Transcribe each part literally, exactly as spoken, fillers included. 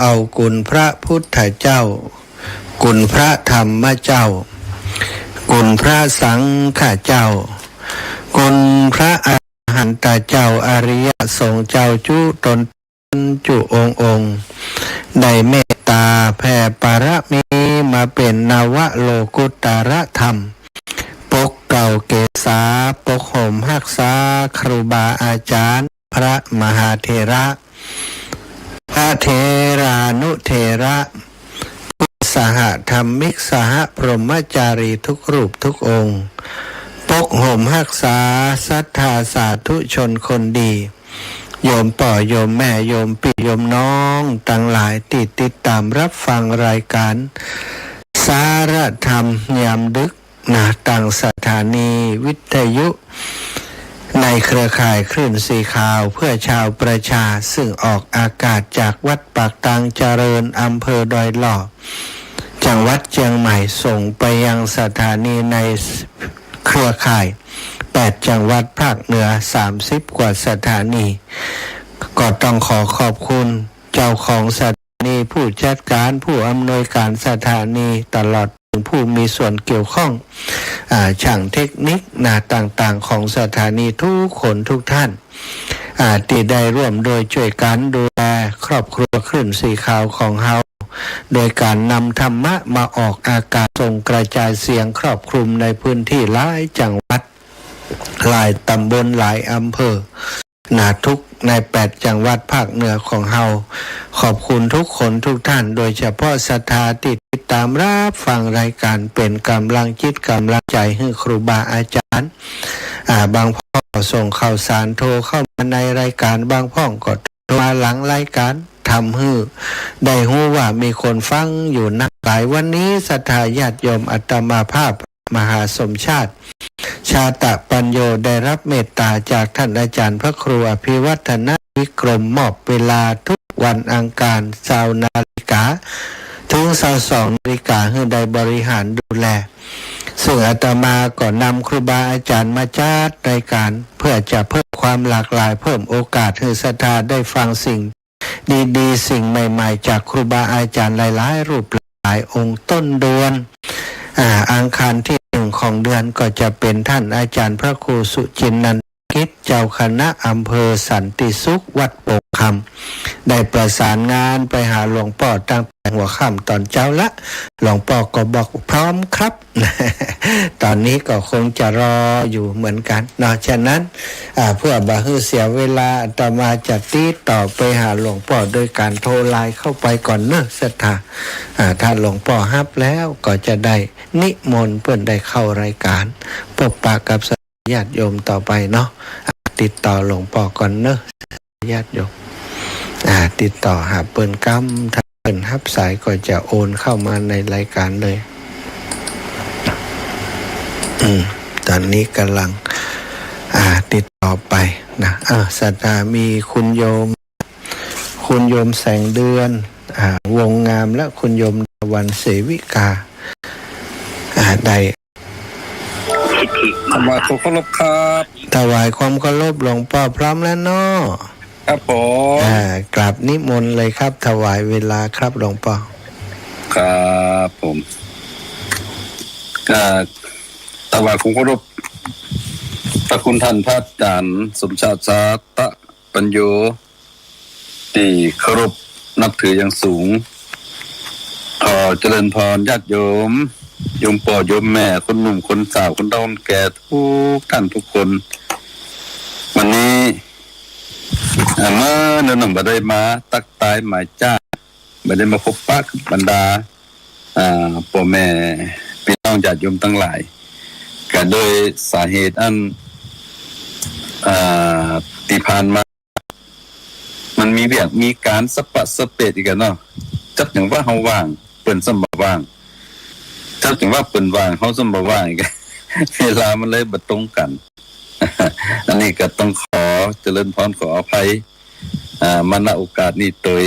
เอาคุณพระพุทธเจ้า คุณพระธรรมเจ้า คุณพระสังฆเจ้า คุณพระอรหันตเจ้า อริยสงฆ์เจ้าจุตน จุองค์องค์ ได้เมตตาแผ่ปารมีมาเป๋นนวโลกุตรธรรม ปกเกล้าเกษา ปกห่มฮักษาครูบาอาจารย์ พระมหาเถระ พระเถรานุเถระ สหธรรมิก สหพรหมจารีทุกรูปทุกองค์ ปกห่มฮักษาศรัทธาสาธุชนคนดี โยมป้อโยมแม่ โยมปี้โยมน้องตังหลายตี้ติดต๋ามฮับฟังรายก๋านสารธรรมยามดึก นะ ตางสถานีวิทยุในเครือข่ายคลื่นสีขาวเพื่อชาวประชา ซึ่งออกอากาศจากวัดปากตางเจริญ อำเภอดอยหล่อ จังหวัดเจียงใหม่ ส่งไปยังสถานีในเครือข่ายแปดจังหวัดภาคเหนือ สามสิบกว่าสถานี ก็ต้องขอขอบคุณเจ้าของสถานี ผู้จัดการ ผู้อำนวยการสถานี ตลอด ผู้มีส่วนเกี่ยวข้อง อ่า ช่างเทคนิค นะ ต่างๆ ของสถานีทุกคนทุกท่าน อ่า ตี้ได้ร่วมด้วยช่วยกันดูแลครอบครัวคลื่นสีขาวของเฮา โดยก๋านนำธรรมะมาออกอากาศ ส่งกระจายเสียงครอบคลุมในพื้นที่หลายจังหวัด หลายต๋ำบล หลายอำเภอ นะ ทุกในแปดจังหวัดภาคเหนือของเฮา ขอบคุณทุกคนทุกท่าน โดยเฉพาะศรัทธาตี้ติดต๋ามฮับฟังรายก๋าน เป๋นก๋ำลังจิตก๋ำลังใจ๋หื้อครูบาอาจารย์ อ่า บางพ่องก็ส่งข่าวสารโทรเข้ามาในรายก๋าน บางพ่องก็โทรมาหลังรายก๋าน ทำหื้อได้ฮู้ว่ามีคนฟังอยู่นักหลาย วันนี้ศรัทธาญาติโยมอาตมาภาพ มหาสมชาติ ชาตะปัญโญ ได้ฮับเมตต๋าจากท่านอาจารย์พระครูอภิวัฒนวิกรม มอบเวลาทุกวันอังคาร ซาวนาฬิกา เถิงซาวสองนาฬิกา หื้อได้บริหารดูแล ซึ่งอาตมาก็นำครูบาอาจารย์มาจัดรายก๋าน เพื่อจะเพิ่มความหลากหลาย เพิ่มโอกาสหื้อศรัทธาได้ฟังสิ่ง ดีๆ สิ่งใหม่ๆ จากครูบาอาจารย์หลายๆ รูปหลายองค์ ต้นเดือน อ่า อังคารที่หนึ่งของเดือนก็จะเป๋นท่านอาจารย์พระครูสุจินนันทกิจ เจ้าคณะอำเภอสันติสุข วัดโป่งคำ ได้ประสานงานไปหาหลวงป้อตั้งแต่หัวค่ำต๋อนเจ๊าละ หลวงป้อก็บอกพร้อมครับ ต๋อนนี้ก็คงจะรออยู่เหมือนกั๋นเนาะ ฉะนั้น อ่า เพื่อบ่หื้อเสียเวลา อาตมาจะติดต่อไปหาหลวงป้อโดยก๋านโทรไลน์เข้าไปก่อนเนาะ ศรัทธา อ่า ถ้าหลวงป้อฮับแล้วก็จะได้นิมนต์เปิ้นได้เข้ารายก๋าน ปบปะกับญาติโยมต่อไปเนาะ อ่า ติดต่อหลวงป้อก่อนเนาะ ญาติโยม อ่า ติดต่อหาเปิ้นกำ ถ้าเปิ้นฮับสายก็จะโอนเข้ามาในรายก๋านเลย อืม ต๋อนนี้ก๋ำลัง อ่า ติดต่อไปนะ อ่า ศรัทธามีคุณโยม คุณโยมแสงเดือน อ่า วงงาม และคุณโยมดาวันเสวิกา อ่า ได้ ถวายความเคารพครับ ถวายความเคารพหลวงป้อ พร้อมแล้วเนาะ ครับผม อ่า กราบนิมนต์เลยครับ ถวายเวลาครับหลวงป้อ ครับผม ก็ถวายความเคารพพระคุณท่านพระอาจารย์สมชาติ ชาตะปัญโญ ตี้เคารพนับถืออย่างสูง ขอเจริญพรญาติโยม โยมป้อโยมแม่ คนหนุ่มคนสาว คนเฒ่าคนแก่ ทุกท่านทุกคน วันนี้ อ่า เมื่อเนิ่นๆ บ่ได้มาตั๊กตายหมายจ้า บ่ได้มาพบปะกับบรรดา อ่า ป้อแม่ปี้น้องญาติโยมตังหลาย ก็โดยสาเหตุอัน อ่า ตี้ผ่านมา มันมีเวียกมีก๋านสะปะสะเปะอีกกั๋นเนาะ จักอย่างว่าเฮาว่าง เปิ้นซ้ำบ่ว่าง จักอย่างว่าเปิ้นว่าง เฮาซ้ำบ่ว่างอีก เวลามันเลยบ่ตรงกั๋น อันนี้ก็ต้องขอเจริญพรขออภัย อ่า มา ณ โอกาสนี้โตย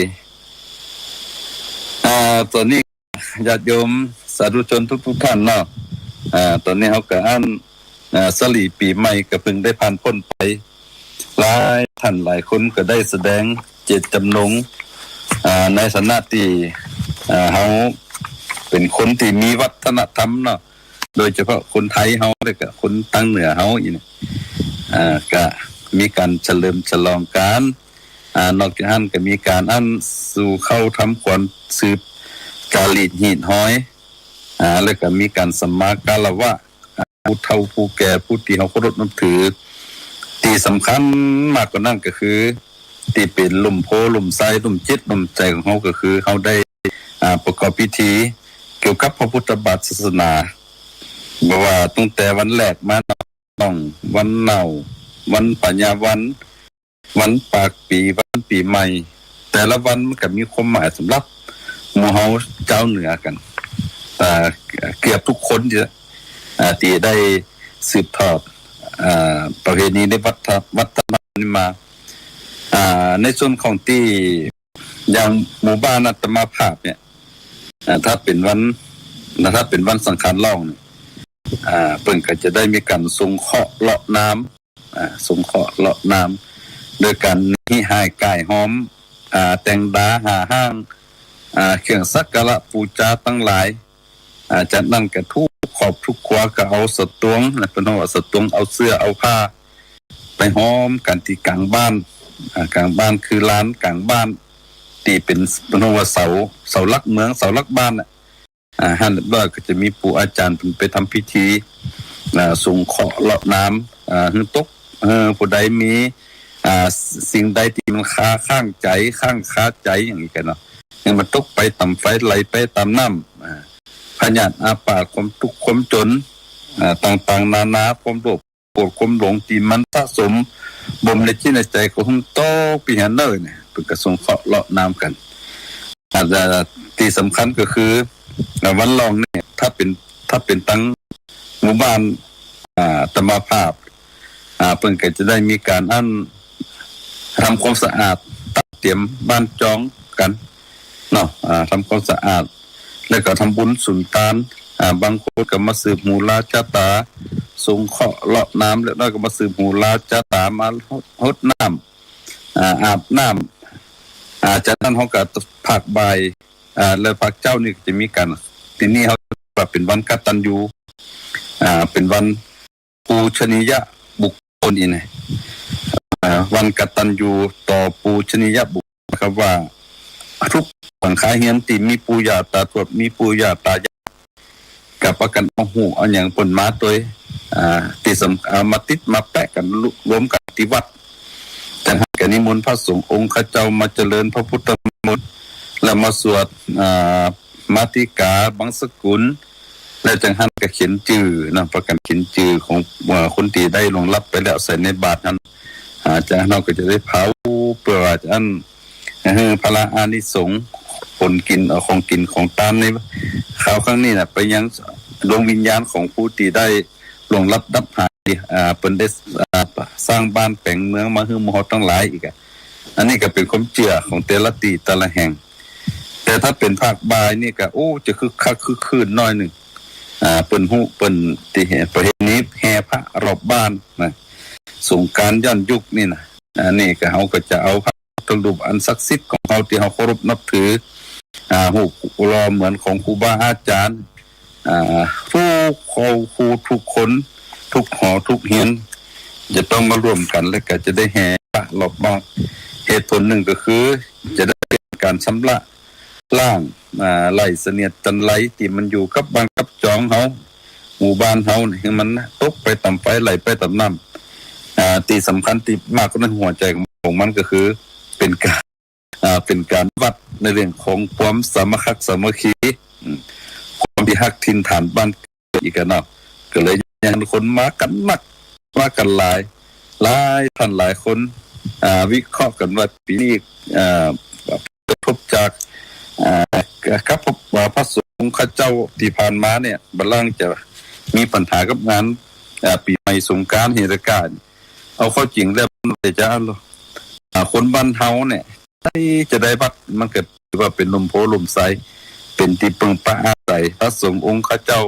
อ่า ต๋อนนี้ ญาติโยมสาธุชนทุกๆ ท่านเนาะ อ่า ต๋อนนี้เฮาก็อั้น อ่า สลีปี๋ใหม่ก็เพิ่งได้ผ่านป๊นไป หลายท่านหลายคนก็ได้แสดงเจตจำนง อ่า ในฐานะตี้ อ่า เฮาเป๋นคนตี้มีวัฒนธรรมเนาะ โดยเฉพาะคนไทยเฮา แล้วก็คนตางเหนือเฮาอี้นะ อ่า ก็มีก๋านเฉลิมฉลองกั๋น อ่า นอกจากหั้นก็มีก๋านอั้นสู่เข้าทำขวัญสืบจ๋าริตหีดหอย อ่า แล้วก็มีก๋านสัมมาคารวะ อ่า ผู้เฒ่าผู้แก่ ผู้ตี้เฮาเคารพนับถือ ตี้สำคัญมากกว่านั้นก็คือ ตี้เป๋นล่มโพธิ์ล่มไทร ล่มจิตล่มใจ๋ของเฮาก็คือ เฮาได้ อ่า ประกอบพิธีเกี่ยวกับพระพุทธบาทศาสนา บ่ว่าตั้งแต่วันแรกมาเนาะ วันเนาะ วันปัญญาวัน วันปากปี๋ วันปี๋ใหม่ แต่ละวันมันก็มีความหมายสำหรับหมู่เฮาจาวเหนือกั๋น อ่า เกือบกู้คนตี้ อ่า ตี้ได้สืบทอด อ่า ประเพณีในวัฒน วัฒนธรรมนี้มา อ่า ในส่วนของตี้อย่างหมู่บ้านอาตมาภาพเนี่ย อ่า ถ้าเป๋นวัน ถ้าเป๋นวันสังขารหลวงเนี่ย อ่า เปิ้นก็จะได้มีก๋านสงเคราะห์เลาะน้ำ อ่า สงเคราะห์เลาะน้ำ โดยก๋านหิ้วฮ่ายก๋ายฮอม อ่า แตงดา หาฮ้าง อ่า เครื่องสักการะปู๋จาตังหลาย อ่า จากนั้นก็กู้ครอบกู้ครัวก็เอาสะตวงนะ เปิ้นฮ้องว่าสะตวง เอาเสื้อเอาผ้า ไปฮอมกั๋นตี้ก๋างบ้าน อ่า ก๋างบ้านคือลานก๋างบ้าน ตี้เป๋น เปิ้นฮ้องว่าเสา เสาหลักเมือง เสาหลักบ้านน่ะ อ่า หั้นเรียบร้อยก็จะมีปู่อาจ๋ารย์เปิ้นไปทำพิธี อ่า สงเคราะห์เลาะน้ำ อ่า หื้อตก เออ ผู้ใดมี อ่า สิ่งใดตี้มันคาข้างใจ๋ ค้างคาใจ๋อย่างอี้กั๋นเนาะ หื้อมันตกไปต๋ามไฟ ไหลไปต๋ามน้ำ อ่า พยาธิอาพาธ ความตุ๊กข์ความจ๋น อ่า ต่างๆ นานา ความโลภ โกรธ ความหลงตี้มันสะสมบ่มในจิตในใจ๋ก็หื้อตกปี้หั้นเน่อเนี่ย เปิ้นก็สงเคราะห์เลาะน้ำกั๋น อ่า แต่ตี้สำคัญก็คือ อ่า วันหลวงเนี่ย ถ้าเป๋น ถ้าเป๋นตางหมู่บ้าน อ่า อาตมาภาพ อ่า เปิ้นก็จะได้มีก๋านอั้น ทำความสะอาด ตัดเตรียมบ้านจองกั๋นเนาะ อ่า ทำความสะอาด แล้วก็ทำบุญสุนตาน อ่า บางคนก็มาสืบหูลาจาต๋า สงเคราะห์เลาะน้ำ แล้วก็มาสืบหูลาจาต๋า มาฮด ฮดน้ำ อ่า อาบน้ำ อ่า จากนั้นเฮาก็ภาคบ่าย อ่า แล้วภาคเจ๊านี่ก็จะมีก๋าน ตี้นี่เฮาว่าเป๋นวันกตัญญู อ่า เป๋นวัน ปูชนียบุคคลอี้นะ อ่า วันกตัญญูต่อปูชนียบุคคล หมายความว่า ทุกหลังคาเฮือนตี้มีปู่ย่าต๋าทวด มีปู่ย่าต๋ายาย ก็ปากั๋นเอาฮูปเอาหยังเปิ้นมาตวย อ่า ตี้สำ เอามาติดมาแปะกั๋น รวมกั๋นตี้วัด จากนั้นก็นิมนต์พระสงฆ์องค์ข้าเจ้ามาเจริญพระพุทธมนต์ แล้วมาสวด อ่า มาติกาบังสกุล แล้วจากนั้นก็เขียนจื้อนะ ปากั๋นเขียนจื้อของ เอ่อ คนตี้ได้ล่วงลับไปแล้วใส่ในบาตรหั้น อ่า จากนั้นเฮาก็จะได้เผา เปื้อว่าจะอั้น หื้อผละอานิสงส์ ผลกิ๋น เอ่อ ของกิ๋นของตานในคราวครั้งนี้น่ะ ไปยังดวงวิญญาณของผู้ตี้ได้ล่วงลับดับหาย อ่า เปิ้นได้ อ่า สร้างบ้านแป๋งเมืองมาหื้อหมู่เฮาตังหลายอีกอะ อันนี้ก็เป๋นความเจื้อของแต่ละตี้แต่ละแห่ง แต่ถ้าเป๋นภาคบ่ายนี่ก็ โอ้ จะคึกคักคึกคื้นหน้อยนึ่ง อ่า เปิ้นฮู้ เปิ้นตี้แห่ ประเพณีแห่พระรอบบ้านนะ สงกรานต์ย้อนยุคนี่นะ อันนี้ก็เฮาก็จะเอาพระพุทธรูปอันศักดิ์สิทธิ์ของเฮาตี้เฮาเคารพนับถือ อ่า ฮูปหล่อเหมือนของครูบาอาจ๋ารย์ อ่า ทุกครู ทุกคน ทุกหอ ทุกเฮือน จะต้องมาร่วมกั๋น แล้วก็จะได้แห่พระรอบบ้าน เหตุผลนึ่งก็คือ จะได้เป๋นก๋านชำระล้าง อ่า ไล่เสนียดจัญไรตี้มันอยู่กับบ้านกับจองเฮา หมู่บ้านเฮานี่ หื้อมันตกไปต๋ามไฟ ไหลไปต๋ามน้ำ อ่า ตี้สำคัญตี้มากกว่านั้น หัวใจ๋ของมันก็คือ เป๋นก๋าน อ่า เป๋นก๋านวัดในเรื่องของความสามัคคักสามัคคี อืม ความตี้ฮักถิ่นฐานบ้านเกิดอีกอะเนาะ ก็เลยยังคนมากั๋นนัก มากั๋นหลาย หลายท่านหลายคน อ่า วิเคราะห์กั๋นว่าปี๋นี้ อ่า ทบจาก อ่า กับพระสงฆ์ข้าเจ้าตี้ผ่านมาเนี่ย บ่าลางจะมีปัญหากับงาน อ่า ปี๋ใหม่สงกรานต์เฮกา เอาเข้าจริงแล้วมันจะ อ่า คนบ้านเฮาเนี่ย ใผจะได้วัด มันก็ถือว่าเป๋นล่มโพธิ์ล่มไทร เป๋นตี้เปิงปะอาศัย พระสงฆ์องค์ข้าเจ้า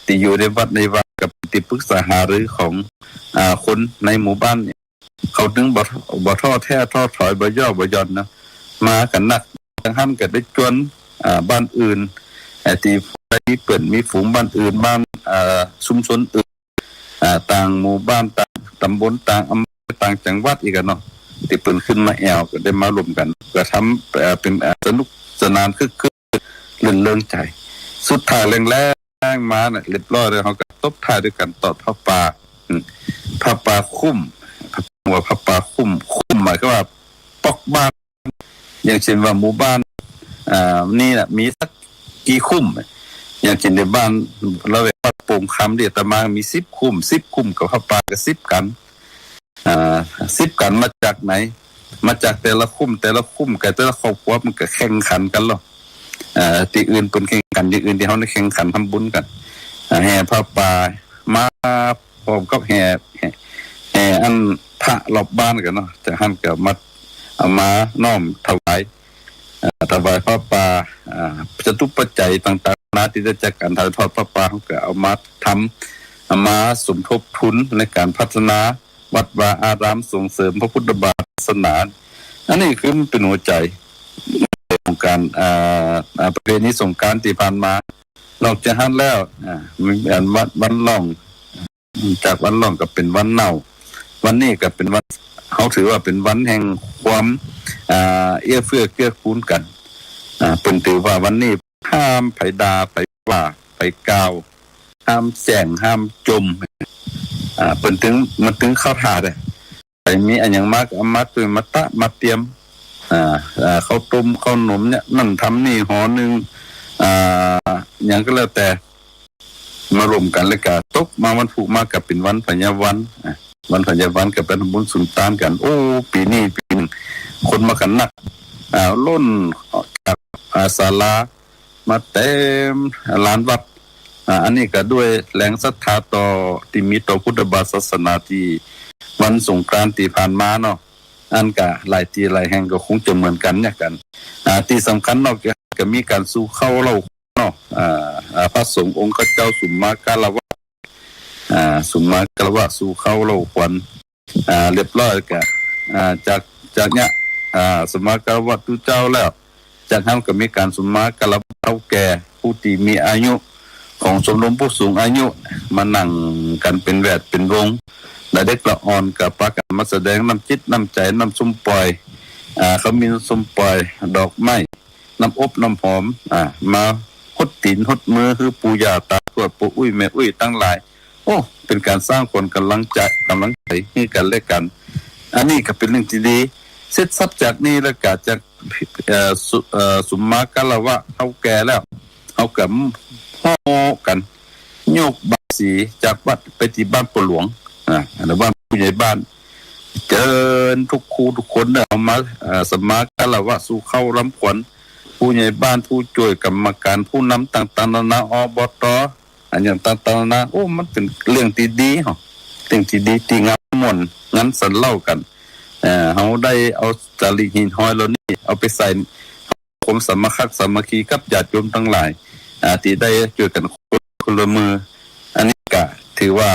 ตี้อยู่ในวัดในวา ก็เป๋นตี้ปรึกษาหารือของ อ่า คนในหมู่บ้านเนี่ย เขาจึงบ่ บ่ท้อแท้ท้อถอย บ่ย่อบ่หย่อนนะ มากั๋นนัก จากหั้นก็ได้จวน อ่า บ้านอื่น อ่า ตี้ได้มีเปื้อนมีฝูงบ้านอื่น บ้าน อ่า ชุมชนอื่น อ่า ต่างหมู่บ้าน ต่างตำบล ต่างอำเภอ ต่างจังหวัดอีกกั๋นเนาะ ตี้เปิ้นขึ้นมาแอ่ว ก็ได้มาร่วมกั๋น ก็ทำ เอ่อ เป๋น อ่า สนุกสนานคึกคื้น รื่นเริงใจ๋ สุดท้ายแรงๆ มาเนี่ย เรียบร้อยแล้ว เฮาก็ตบท้ายด้วยก๋านตอดผ้าป่า อืม ผ้าป่าคุ้ม ว่าผ้าป่าคุ้ม คุ้มหมายความว่าป๊อกบ้าน อย่างเจ้นว่าหมู่บ้าน อ่า นี้น่ะ มีสักกี่คุ้ม อย่างเจ้นในบ้านละแวกวัดโป่งคำเนี่ย อาตมามีสิบคุ้ม สิบคุ้มกับผ้าป่าก็สิบกั๋น อ่า สิบกั๋นมาจากไหน มาจากแต่ละคุ้ม แต่ละคุ้มกับแต่ละครอบครัวมันก็แข่งขันกั๋นลอ อ่า ตี้อื่นเปิ้นแข่งขัน ตี้อื่นตี้เฮานี่แข่งขันทำบุญกั๋น อ่า แห่ผ้าป่ามาพร้อมกับแห่ แห่ แห่อันพระรอบบ้านกั๋นเนาะ จากหั้นก็มา เอามาน้อมถวาย อ่า ถวายผ้าป่า อ่า จตุปัจจัยต่างๆ นานาตี้ได้จากก๋านถ่ายทอดผ้าป่า เฮาก็เอามาทำ เอามาสมทบทุนในก๋านพัฒนา วัดวาอาราม ส่งเสริมพระพุทธศาสนา อันนี้คือมันเป๋นหัวใจ๋ของก๋าน อ่า อ่า ประเพณีสงกรานต์ตี้ผ่านมา นอกจากหั้นแล้ว อ่า มีอันวัน วันร้อง จากวันร้องก็เป๋นวันเนา วันนี้ก็เป๋นวัน เฮาถือว่าเป๋นวันแห่งความ อ่า เอื้อเฟื้อเกื้อกูลกั๋น อ่า เปิ้นถือว่าวันนี้ห้ามใผด่า ใผว่า ใผกล่าว ห้ามแจ้ง ห้ามจ่ม อ่า เปิ้นตึง มันตึงเข้าท่าเด้อ ใผมีอะหยังมาก็เอามาตุ้ย มาตะ มาเตรียม อ่า อ่า ข้าวต้ม ข้าวหนมเนี่ย นั่นทำนี่ หอนึ่ง อ่า หยังก็แล้วแต่ มาร่วมกั๋น แล้วก็ตกมาวันพูกมาก็เป๋นวันพญาวัน อ่า วันพญาวันก็ไปทำบุญสุนตานกั๋น โอ้ ปี๋นี้ปี๋นึ่ง คนมากั๋นนัก อ่า ล้น อ่า ศาลา มาเต๋มลานวัด อ่า อันนี้ก็ด้วยแรงศรัทธาต่อ ตี้มีต่อพุทธศาสนา ตี้วันสงกรานต์ตี้ผ่านมาเนาะ อันก็หลายตี้หลายแห่งก็คงจะเหมือนกั๋นเนี่ยกั๋น อ่า ตี้สำคัญนอกจากก็มีก๋านสู่เข้าเล่าเนาะ อ่า อ่า พระสงฆ์องค์ข้าเจ้าสุมมาคารวะ อ่า สุมมาคารวะสู่เข้าเล่าขวัญ อ่า เรียบร้อยก็ อ่า จาก จากเนี่ย อ่า สุมมาคารวะตุ๊เจ้าแล้ว จากหั้นก็มีก๋านสุมมาคารวะเฒ่าแก่ ผู้ตี้มีอายุ ของชมรมผู้สูงอายุ มานั่งกั๋นเป๋นแวดเป๋นวง ละเด็กละอ่อนก็ปากั๋นมาแสดงน้ำจิตน้ำใจ๋ น้ำส้มป่อย อ่า ขมิ้นส้มป่อย ดอกไม้ น้ำอบน้ำหอม อ่า มาหดตี๋นหดมือ หื้อปู่ย่าตาทวด ป้ออุ๊ยแม่อุ๊ยตังหลาย โอ้ เป๋นก๋านสร้างขวัญก๋ำลังใจ๋ ก๋ำลังใจ๋หื้อกั๋นและกั๋น อันนี้ก็เป๋นเรื่องตี้ดี เสร็จสับจากนี้แล้วก็จาก เอ่อ สุ เอ่อ สุมมาคารวะเฒ่าแก่แล้ว เฮาก็ฮ้อกั๋น ยกบายสีจากวัดไปตี้บ้านป้อหลวง อ่า อันนั้นบ้านผู้ใหญ่บ้าน เจิญทุกคู่ทุกคนเนี่ยเอามา เอ่อ สุมมาคารวะสู่เข้าลำขวัญ ผู้ใหญ่บ้าน ผู้จ้วยก๋รรมก๋าน ผู้นำต่างๆ นานา อบต อะหยังต่างๆ นานา โอ้ มันเป๋นเรื่องตี้ดีเหาะ เรื่องตี้ดี ตี้งามม่วน งันสันเล่ากั๋น เอ่อ เฮาได้เอาจ๋าริกหิ่งห้อยเหล่านี้ เอาไปใส่ ความสามัคคักสามัคคีกับญาติโยมตังหลาย อ่า ตี้ได้จ้วยกั๋นคนละไม้คนละมือ อันนี้ก็ถือว่า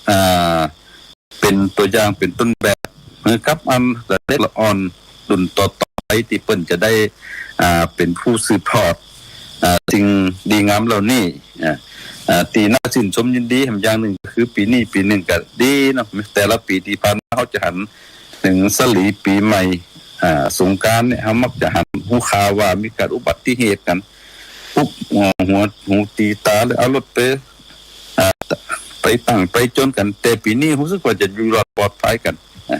อ่า เป๋นตั๋วอย่าง เป๋นต้นแบบ หื้อกับอันเด็กละอ่อนรุ่นต่อๆ ไป ตี้เปิ้นจะได้ อ่า เป๋นผู้สืบทอด อ่า สิ่งดีงามเหล่านี้ อ่า อ่า ตี้น่าจื้นชมยินดีแหมอย่างนึ่งก็คือปี๋นี้ปี๋นึ่งก็ดีเนาะ แต่ละปี๋ตี้ผ่านมาเฮาจะหันเถิงสะหลีปี๋ใหม่ อ่า สงกรานต์เนี่ย เฮามักจะหันฮู้ข่าวว่ามีก๋านอุบัติเหตุกั๋น ปุ๊บ หัว หัว หูตีต๋าเลย เอารถไป อ่า ไปตั้งไปจนกั๋น แต่ปี๋นี้ฮู้สึกว่าจะอยู่รอดปลอดภัยกั๋น อ่า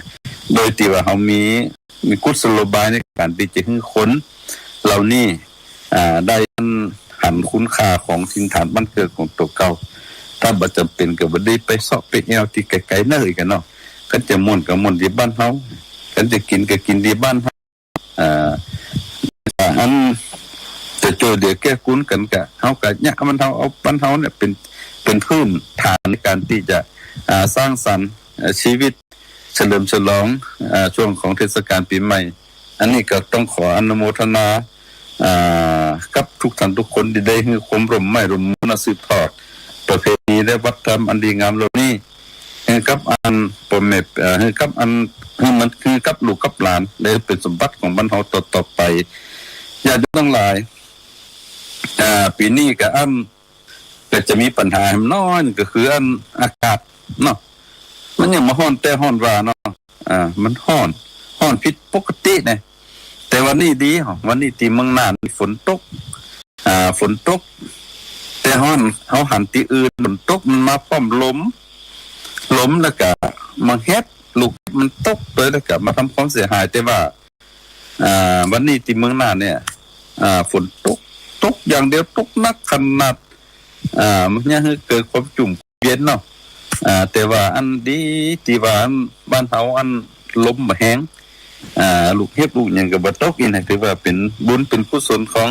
โดยตี้ว่าเฮามี มีกุศโลบายในก๋านตี้จะหื้อคนเหล่านี้ อ่า ได้หันคุณค่าของถิ่นฐานบ้านเกิดของตั๋วเก่า ถ้าบ่จ๋ำเป๋นก็บ่ได้ไปเซาะไปแอ่วตี้ไก๋ๆ เนิ่นกั๋นเนาะ คันจะม่วนก็ม่วนตี้บ้านเฮา คันจะกิ๋นก็กิ๋นตี้บ้านเฮา อ่า อันจะจ้วยเหลือเกื้อกูลกั๋นก็ เฮาก็เยียะบ้านเฮา เอาบ้านเฮาเนี่ยเป๋น เป๋นพื้นฐานในก๋านตี้จะ อ่า สร้างสรรค์ เอ่อ ชีวิตเฉลิมฉลอง อ่า ช่วงของเทศกาลปี๋ใหม่ อันนี้ก็ต้องขออนุโมทนา อ่า กับทุกท่านทุกคนตี้ได้หื้อความร่วมไม้ร่วมมือนะ สืบทอดประเพณีและวัฒนธรรมอันดีงามเหล่านี้ หื้อกับอันป้อแม่ เอ่อ หื้อกับอัน หื้อมัน หื้อกับลูกกับหลาน ได้เป๋นสมบัติของบ้านเฮาต่อๆ ไป ญาติโยมตังหลาย อ่า ปี๋นี้ก็อัน ก็จะมีปัญหาแหมน้อยนึ่งก็คืออันอากาศเนาะ มันยังบ่ฮ้อนแต๊ฮ้อนวาเนาะ อ่า มันฮ้อน ฮ้อนผิดปกติเนี่ย แต่วันนี้ดี วันนี้ตี้เมืองน่านนี่ฝนตก อ่า ฝนตก แต่ฮ้อน เฮาหันตี้อื่นฝนตกมันมาพร้อมลม ลมแล้วก็มาเห็บ ลูกเห็บมันตกไปแล้วก็มาทำความเสียหาย แต่ว่า อ่า วันนี้ตี้เมืองน่านเนี่ย อ่า ฝนตก ตกอย่างเดียว ตกหนักขนาด อ่า มันเยียะหื้อเกิดความจุ่มเย็นเนาะ อ่า แต่ว่าอันดีตี้ว่าอันบ้านเฮาอันลมบ่แฮง อ่า ลูกเห็บลูกหยังก็บ่ตก อี้นะ ถือว่าเป๋นบุญเป๋นกุศลของ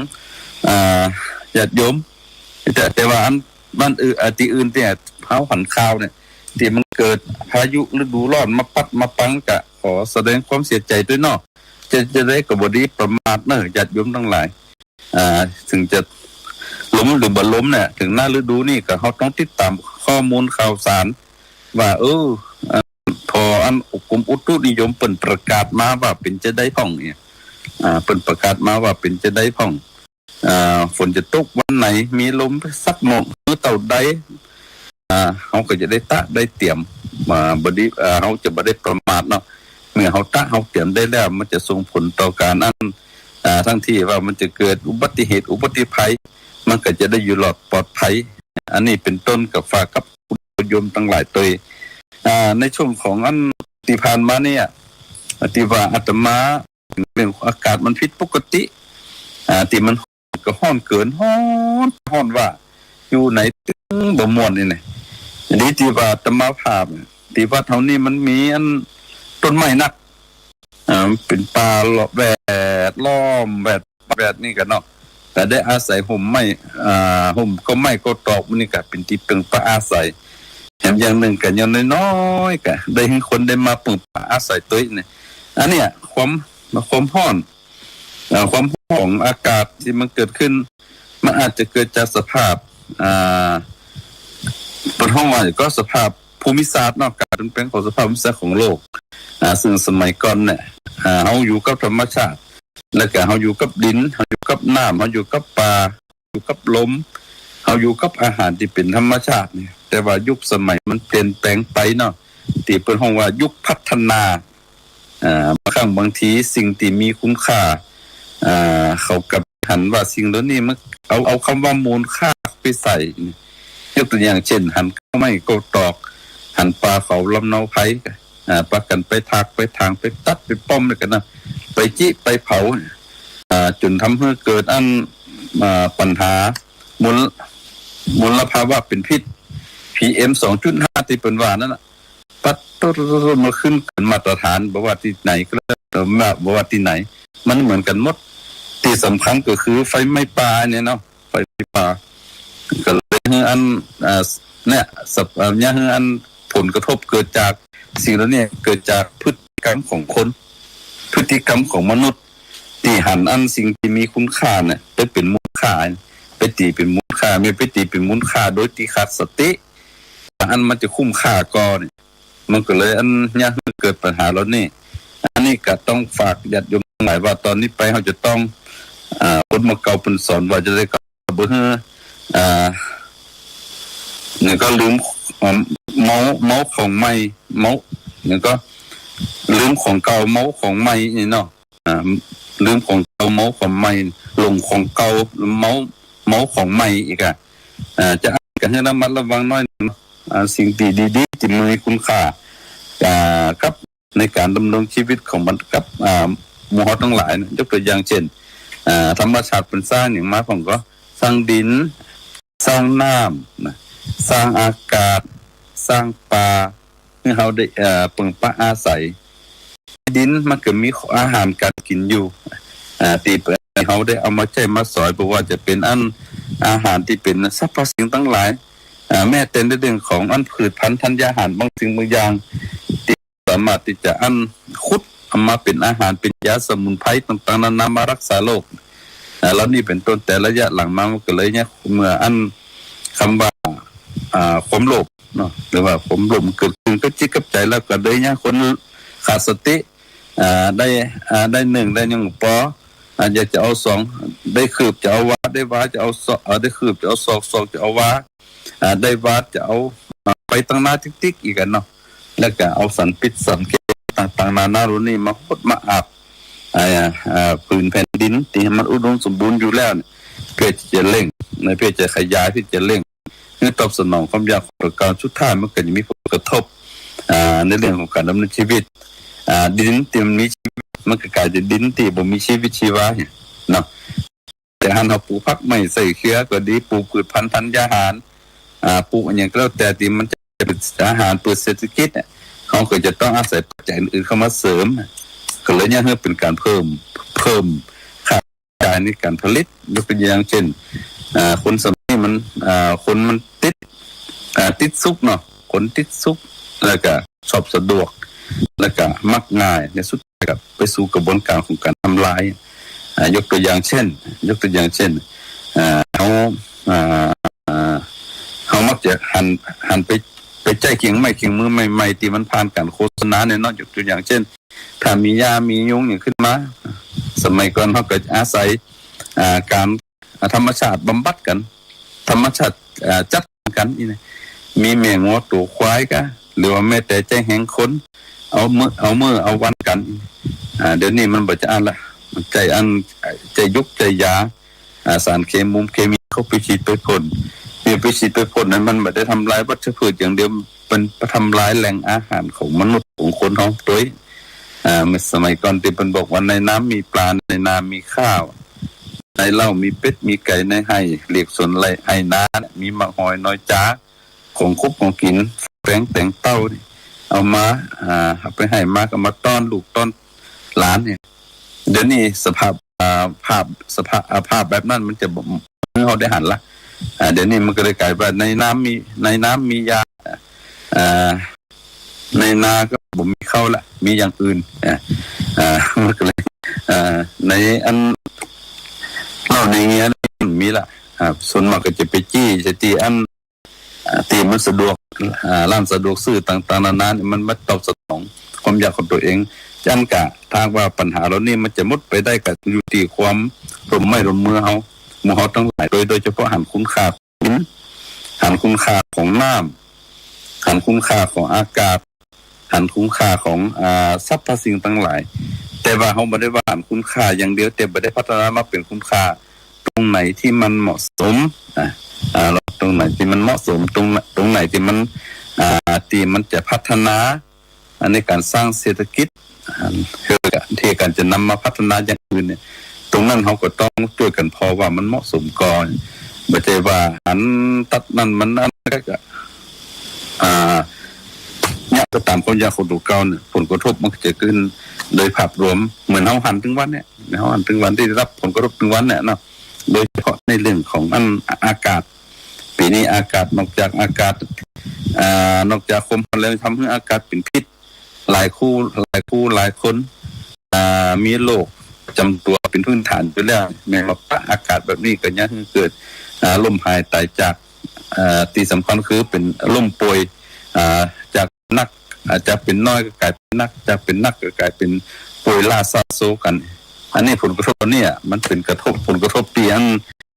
อ่า ญาติโยม แต่ แต่ว่าอันบ้านอื่น อ่า ตี้อื่นเนี่ย เฮาหันข่าวเนี่ย ตี้มันเกิดพายุฤดูร้อนมาปั๊ดมาปัง ก็ขอแสดงความเสียใจ๋ตวยเนาะ จะ จะใดก็บ่ดีประมาทเนาะ ญาติโยมตังหลาย อ่า เถิงจะลมหรือบ่ลมเนี่ย เถิงหน้าฤดูนี่ก็เฮาต้องติดต๋ามข้อมูลข่าวสาร ว่า เออ อ่า ผ่ออันกรมอุตุนิยมเปิ้นประกาศมาว่าเป๋นจาใดพ่องเนี่ย อ่า เปิ้นประกาศมาว่าเป๋นจาใดพ่อง อ่า ฝนจะตกวันไหน มีลมสักหม่อง เมื่อเต้าใด อ่า เฮาก็จะได้ตะได้เตรียม อ่า บ่ดี อ่า เฮาจะบ่ได้ประมาทเนาะ เมื่อเฮาตะเฮาเตรียมได้แล้ว มันจะส่งผลต่อก๋านอัน อ่า ตังตี้ว่ามันจะเกิดอุบัติเหตุ อุบัติภัย มันก็จะได้อยู่รอดปลอดภัย อันนี้เป๋นต้นก็ฝากกับญาติโยมตังหลายตวย อ่า ในช่วงของอันตี้ผ่านมาเนี่ย ตี้ว่าอาตมา เรื่องอากาศมันผิดปกติ อ่า ตี้มันก็ฮ้อนเกิน ฮ้อน ฮ้อนว่า อยู่ไหนตึงบ่ม่วนนี่นะ ดีตี้ว่าอาตมาภาพเนี่ย ตี้วัดเฮานี่มันมีอันต้นไม้นัก อ่า มันเป๋นป่าแวดล้อม แวด แวดนี่กั๋นเนาะ ก็ได้อาศัยฮ่มไม้ อ่า ฮ่มเก๊าไม้เก๊าตอก มันนี่ก็เป๋นตี้เปิงปะอาศัย แถมอย่างนึ่งก็อย่างน้อยๆ ก็ได้หื้อคนได้มาเปิงปะอาศัยตวยเนี่ย อันเนี้ยความ ความฮ้อน เอ่อ ความฮ้อนของอากาศตี้มันเกิดขึ้น มันอาจจะเกิดจากสภาพ อ่า เปิ้นฮ้องว่าก็สภาพภูมิศาสตร์เนาะ ก๋านเปลี่ยนแปลงของสภาพภูมิศาสตร์ของโลก อ่า ซึ่งสมัยก่อนเนี่ย อ่า เฮาอยู่กับธรรมชาติ แล้วก็เฮาอยู่กับดิน เฮาอยู่กับน้ำ เฮาอยู่กับป่า อยู่กับลม เฮาอยู่กับอาหารตี้เป๋นธรรมชาติเนี่ย แต่ว่ายุคสมัยมันเปลี่ยนแปลงไปเนาะ ตี้เปิ้นฮ้องว่ายุคพัฒนา อ่า บางครั้งบางทีสิ่งตี้มีคุณค่า อ่า เขากลับหันว่าสิ่งเหล่านี้มัน เอา เอากำว่ามูลค่าไปใส่ ยกตั๋วอย่างเจ้น หันเก๊าไม้เก๊าตอก หันป่าเขาลำเนาไพร อ่า ปากั๋นไปถาก ไปถาง ไปตัด ไปป้อม แล้วกั๋นนะ ไปจิ ไปเผา อ่า จ๋นทำหื้อเกิดอัน อ่า ปัญหามล มลภาวะเป๋นพิษ พีเอ็ม สองจุดห้า ตี้เปิ้นว่านั่นน่ะ ปั๊ดตุ๊ดๆๆ มาขึ้นเกินมาตรฐาน บ่ว่าตี้ไหนก็แล้ว บ่ว่าตี้ไหน มันเหมือนกั๋นหมด ตี้สำคัญก็คือไฟไหม้ป่าเนี่ยเนาะ ไฟป่า ก็เลยหื้ออัน อ่า เนี่ย สับ อ่า เนี่ย หื้ออันผลกระทบเกิดจากสิ่งเหล่านี้ เกิดจากพฤติกรรมของคน พฤติกรรมของมนุษย์ ตี้หันอันสิ่งตี้มีคุณค่าเนี่ย ไปเป๋นมูลค่า ไปตี๋เป๋นมูลค่า แม่นไปตี๋เป๋นมูลค่าโดยตี้ขาดสติ อันมันจะคุ้มค่าก่อเนี่ย มันก็เลยอันเยียะหื้อเกิดปัญหาเหล่านี้ อันนี้ก็ต้องฝากญาติโยมตังหลายว่า ต๋อนนี้ไปเฮาจะต้อง อ่า คนเมื่อเก่าเปิ้นสอนว่าจะได้ก็บ่หื้อ อ่า เนี่ยก็ลืม อ่า เมา เมาของใหม่ เมา เนี่ยก็ลืมของเก่า เมาของใหม่นี่เนาะ อ่า ลืมของเก่า เมาของใหม่ หลงของเก่า เมา เมาของใหม่อีกอะ อ่า จะ ก็หื้อระมัดระวังหน้อยหนึ่งเนาะ อ่า สิ่งตี้ดีๆ ตี้มีคุณค่า อ่า กับในก๋านดำรงชีวิตของมันกับ อ่า หมู่เฮาตังหลายนะ ยกตั๋วอย่างเจ้น อ่า ธรรมชาติเปิ้นสร้างหยังมาพ่องก็ สร้างดิน สร้างน้ำนะ สร้างอากาศ สร้างป่า หื้อเฮาได้ เอ่อ เปิ่งปะอาศัย ดินมันก็มีอาหารก๋านกิ๋นอยู่ อ่า ตี้เฮาได้เอามาใจ๊มาสอย บ่ว่าจะเป๋นอันอาหารตี้เป๋นสรรพสิ่งตังหลาย อ่า แม้แต่ในเรื่องของอันพืชพันธุ์ธัญญาหารบางสิ่งบางอย่าง ตี้สามารถตี้จะอันขุดเอามาเป๋นอาหาร เป๋นยาสมุนไพรต่างๆ นานามารักษาโรค อ่า เหล่านี้เป๋นต้น แต่ระยะหลังมามันก็เลยเนี่ย เมื่ออันกำว่า อ่า ความโลภเนาะ หรือว่าความโลภมันเกิดขึ้นกับจิตกับใจ๋แล้วก็เลยเนี่ย คนขาดสติ อ่า ได้ อ่า ได้นึ่ง ได้นึ่งปอ อาจจะ จะเอาสอง ได้คืบจะเอาวา ได้วาจะเอาศอก เอ่อ ได้คืบจะเอาศอก ศอกจะเอาวา อ่า ได้วาจะเอา อ่า ไปตังหน้าติ๊กๆ อีกกั๋นเนาะ แล้วก็เอาสันปิดสันเขตต่างๆ นานาเหล่านี้มาหดมาอาบ อ่า อ่า ผืนแผ่นดินตี้มันอุดมสมบูรณ์อยู่แล้วเนี่ย เพื่อจะเร่งนะ เพื่อจะขยาย เพื่อจะเร่ง หื้อตอบสนองความอยากของตั๋วเก่า สุดท้ายมันก็จะมีผลกระทบ อ่า ในเรื่องของการดำเนินชีวิต อ่า ดินตี้มันมีชีวิต มันก็กลายเป็นดินตี้บ่มีชีวิตชีวาเนี่ยเนาะ แต่หั้นเฮาปลูกผักไม้ใส่เขือก็ดี ปลูกพืชพันธุ์ธัญญาหาร อ่า ปลูกอะหยังก็แล้วแต่ตี้มันจะเป็นอาหารเปิดเศรษฐกิจเนี่ย เฮาก็จะต้องอาศัยปัจจัยอื่นๆ เข้ามาเสริม ก็เลยเยียะหื้อเป็นการเพิ่ม เพิ่มค่าใช้จ่ายในการผลิต ยกตัวอย่างเช่น อ่า คนสมัยนี้มัน อ่า คนมันติด อ่า ติดสุขเนาะ คนติดสุข แล้วก็ชอบสะดวก แล้วก็มักง่าย ในสุดท้ายก็ไปสู่กระบวนการของการทำลาย อ่า ยกตัวอย่างเช่น ยกตัวอย่างเช่น อ่า เฮา อ่า เฮามักจะหัน หันไป ไปใจ๊เคียงไม้เคียงมือใหม่ๆ ตี้มันผ่านการโฆษณาเนี่ยเนาะ ยกตัวอย่างเช่น ถ้ามียามียุงอะหยังขึ้นมา สมัยก่อนเฮาก็อาศัย อ่า การ อ่า ธรรมชาติบำบัดกั๋น ธรรมชาติ อ่า จัดกั๋นอี้นะ มีแม่งัวตั๋วควายกา หรือว่าแม้แต่ใจ๊แฮงคน เอาเมื่อ เอาเมื่อเอาวันกั๋น อ่า เดี๋ยวนี้มันบ่จะอั้นละ ใจ๊อั้น ใจ๊ยุกใจ๊ยา อ่า สารเคมี เคมีเข้าไปฉีดไปพ่น เนี่ยไปฉีดไปพ่นนั้นมันบ่ได้ทำลายวัชพืชอย่างเดียว มันทำลายแหล่งอาหารของมนุษย์ของคนเฮาตวย อ่า สมัยก่อนตี้เปิ้นบอกว่าในน้ำมีปลา ในนามีข้าว ในเล้ามีเป็ดมีไก่ ในไฮ่เรียกสวนไฮ่นา มีหมากหอยหน่อยจ๋า ของคบของกิ๋น แป้งแตงเต้านี่ เอามา อ่า เอาไปไฮ่มาก็มาต้อนลูกต้อนหลานเนี่ย เดี๋ยวนี้สภาพ อ่า ภาพ สภาพ อ่า ภาพแบบนั้นมันจะบ่ เฮาได้หันละ อ่า เดี๋ยวนี้มันก็เลยกลายว่าในน้ำมี ในน้ำมียา อ่า ในนาก็บ่มีข้าวละ มีอย่างอื่น อ่า อ่า มันก็เลย อ่า ในอันเหล้าในเยียร์นี่มันมีละ อ่า ส่วนมากก็จะไปจี้ใส่ตี้อัน อ่า ตี้มันสะดวก อ่า ร้านสะดวกซื้อต่างๆ นานาเนี่ย มันมาตอบสนองความอยากของตั๋วเอง ฉะนั้นกะ ถ้าว่าปัญหาเหล่านี้มันจะหมดไปได้ก็อยู่ตี้ความร่วมไม้ร่วมมือเฮา หมู่เฮาตังหลาย โดย โดยเฉพาะหันคุณค่าของดิน หันคุณค่าของน้ำ หันคุณค่าของอากาศ หันคุณค่าของ อ่า สรรพสิ่งตังหลาย แต่ว่าเฮาบ่ได้ว่าหันคุณค่าอย่างเดียว แต่บ่ได้พัฒนามาเป๋นคุณค่า ตรงไหนตี้มันเหมาะสม อ่า อ่า ตรงไหนตี้มันเหมาะสม ตรง ตรงไหนตี้มัน อ่า ตี้มันจะพัฒนา อันในการสร้างเศรษฐกิจ อ่า เพื่อตี้การจะนำมาพัฒนาอย่างอื่นเนี่ย ตรงนั้นเฮาก็ต้องจ้วยกั๋นผ่อว่ามันเหมาะสมก่อ บ่ใจ้ว่าหันตั๊ดนั่นมันอันนั้นก็ อ่า เยียะไปต๋ามความอยากของตั๋วเก่าเนี่ย ผลกระทบมันก็จะเกิดขึ้นโดยภาพรวม เหมือนเฮาหันตึงวันเนี่ย เฮาหันตึงวันตี้ได้รับผลกระทบตึงวันเนี่ยเนาะ โดยเฉพาะในเรื่องของอันอากาศ ปี๋นี้อากาศ นอกจากอากาศ อ่า นอกจากความร้อนแล้ว ทำหื้ออากาศเป๋นพิษ หลายคู่ หลายคู่ หลายคน อ่า มีโรคประจ๋ำตั๋วเป๋นพื้นฐานอยู่แล้ว แม่นว่าปะอากาศแบบนี้ก็เยียะหื้อเกิด อ่า ล้มหายต๋ายจาก อ่า ตี้สำคัญคือเป๋นล้มป่วย อ่า จากหนัก อาจจะเป๋นน้อยก็กลายเป๋นหนัก จากเป๋นหนักก็กลายเป๋นป่วยล้าซาโซกั๋น อันนี้ผลกระทบเนี่ย มันเป๋นกระทบ ผลกระทบตี้อัน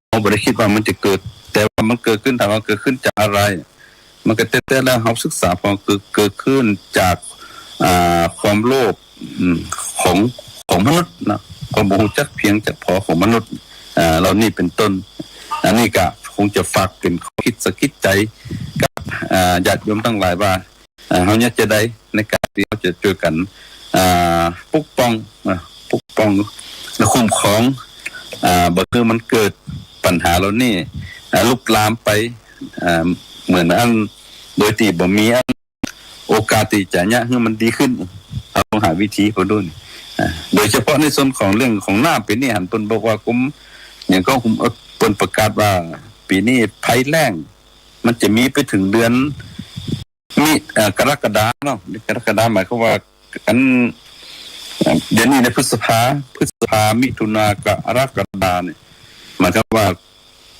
เฮาบ่ได้กึ๊ดว่ามันจะเกิด แต่ว่ามันเกิดขึ้น ถามว่าเกิดขึ้นจากอะไร มันก็แต๊ๆ แล้วเฮาศึกษาผ่อ เกิด เกิดขึ้นจาก อ่า ความโลภ อืม ของ ของมนุษย์นะ ความบ่ฮู้จักเพียงจักพอของมนุษย์ อ่า เหล่านี้เป๋นต้น อันนี้ก็คงจะฝากเป๋นข้อกึ๊ดสะกิดใจ๋กับ อ่า ญาติโยมตังหลายว่า อ่า เฮาเยียะจะใดในการตี้เฮาจะจ้วยกั๋น อ่า ปกป้อง อ่า ปกป้องและคุ้มครอง อ่า บ่หื้อมันเกิดปัญหาเหล่านี้ อ่า ลุกลามไป อ่า เหมือนอัน โดยตี้บ่มีอันโอกาสตี้จะเยียะหื้อมันดีขึ้น เฮาต้องหาวิธีผ่อดู อ่า โดยเฉพาะในส่วนของเรื่องของน้ำปี๋นี้ หันเปิ้นบอกว่ากรม อย่างก็กรม เอ่อ เปิ้นประกาศว่าปี๋นี้ภัยแล้ง มันจะมีไปเถิงเดือน มิ เอ่อ กรกฎาเนาะ กรกฎาหมายความว่า อัน เอ่อ เดี๋ยวนี้ในพฤษภา พฤษภา มิถุนา กรกฎาเนี่ย หมายความว่า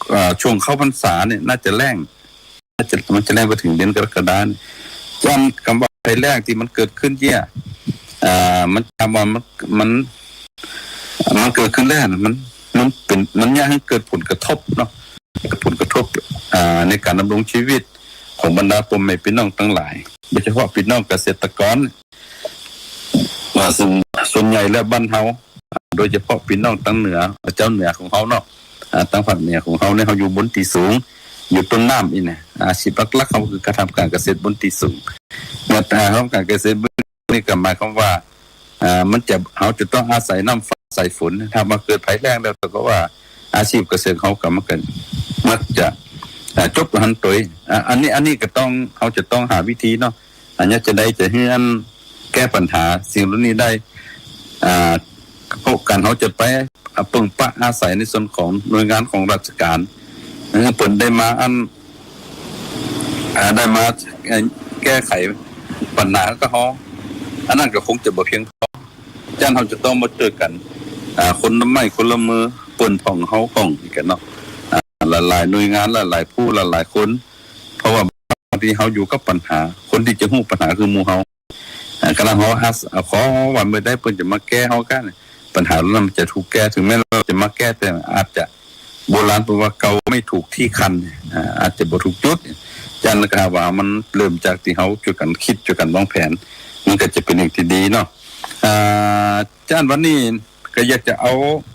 เอ่อ ช่วงเข้าพรรษาเนี่ย น่าจะแล้ง น่าจะ มันจะแล้งไปเถิงเดือนกรกฎาเนี่ย ย้ำกำว่าภัยแล้งตี้มันเกิดขึ้นเยียะ เอ่อ มัน กำว่ามัน มัน เอ่ มันเกิดขึ้นแล้วนะ มัน มันเป๋น มันเยียะหื้อเกิดผลกระทบเนาะ เกิดผลกระทบ อ่า ในก๋านดำรงจีวิตของบรรดาป้อแม่ปี้น้องตังหลาย โดยเฉพาะปี้น้องเกษตรกร ว่าส่วน ส่วนใหญ่แล้วบ้านเฮา โดยเฉพาะปี้น้องตังเหนือ เจ้าเหนือของเฮาเนาะ อ่า ตังภาคเหนือของเฮาเนี่ย เฮาอยู่บนตี้สูง อยู่ต้นน้ำอี้นะ อาชีพหลักๆ เฮาก็คือก๋านทำก๋านเกษตรบนตี้สูง เมื่อ อ่า ทำก๋านเกษตรบนตี้สูงนี่ก็หมายความว่า อ่า มันจะ เฮาจะต้องอาศัยน้ำฟ้าอาศัยฝน ถ้ามาเกิดภัยแล้งแล้ว ก็ว่าอาชีพเกษตรเฮาก็มันก็มักจะ อ่า จบหั้นตวย อ่า อันนี้ อันนี้ก็ต้อง เฮาจะต้องหาวิธีเนาะ อันนี้จะได้ จะหื้ออันแก้ปัญหาสิ่งเหล่านี้ได้ อ่า เพราะก๋านเฮาจะไป อ่า เปิ่งปะอาศัยในส่วนของหน่วยงานของราชการ เออ เปิ้นได้มาอัน อ่า ได้มา เอ่อ แก้ไขปัญหาก็เฮา อันนั้นก็คงจะบ่เพียงพอ จั่นเฮาจะต้องมาจ้วยกั๋น อ่า คนละไม้คนละมือ เปิ้นพ่องเฮาพ่องอี้กั๋นเนาะ อ่า หลายๆ หน่วยงาน หลายๆ ผู้ หลายๆ คน เพราะว่าบางทีเฮาอยู่กับปัญหา คนตี้จะฮู้ปัญหาคือหมู่เฮา อ่า กำลังเฮาอาส- อ่า ขอว่าเมื่อใดเปิ้นจะมาแก้เฮาก้า ปัญหาเหล่านั้นมันจะถูกแก้ ถึงแม้ว่าจะมาแก้ แต่อาจจะ โบราณเปิ้นว่าเกาไม่ถูกที่คัน อ่า อาจจะบ่ถูกจุด จั่นก็ว่ามันเริ่มจากตี้เฮาจ้วยกั๋นกึ๊ด จ้วยกั๋นวางแผน มันก็จะเป๋นสิ่งตี้ดีเนาะ อ่า จั่นวันนี้ก็อยากจะเอา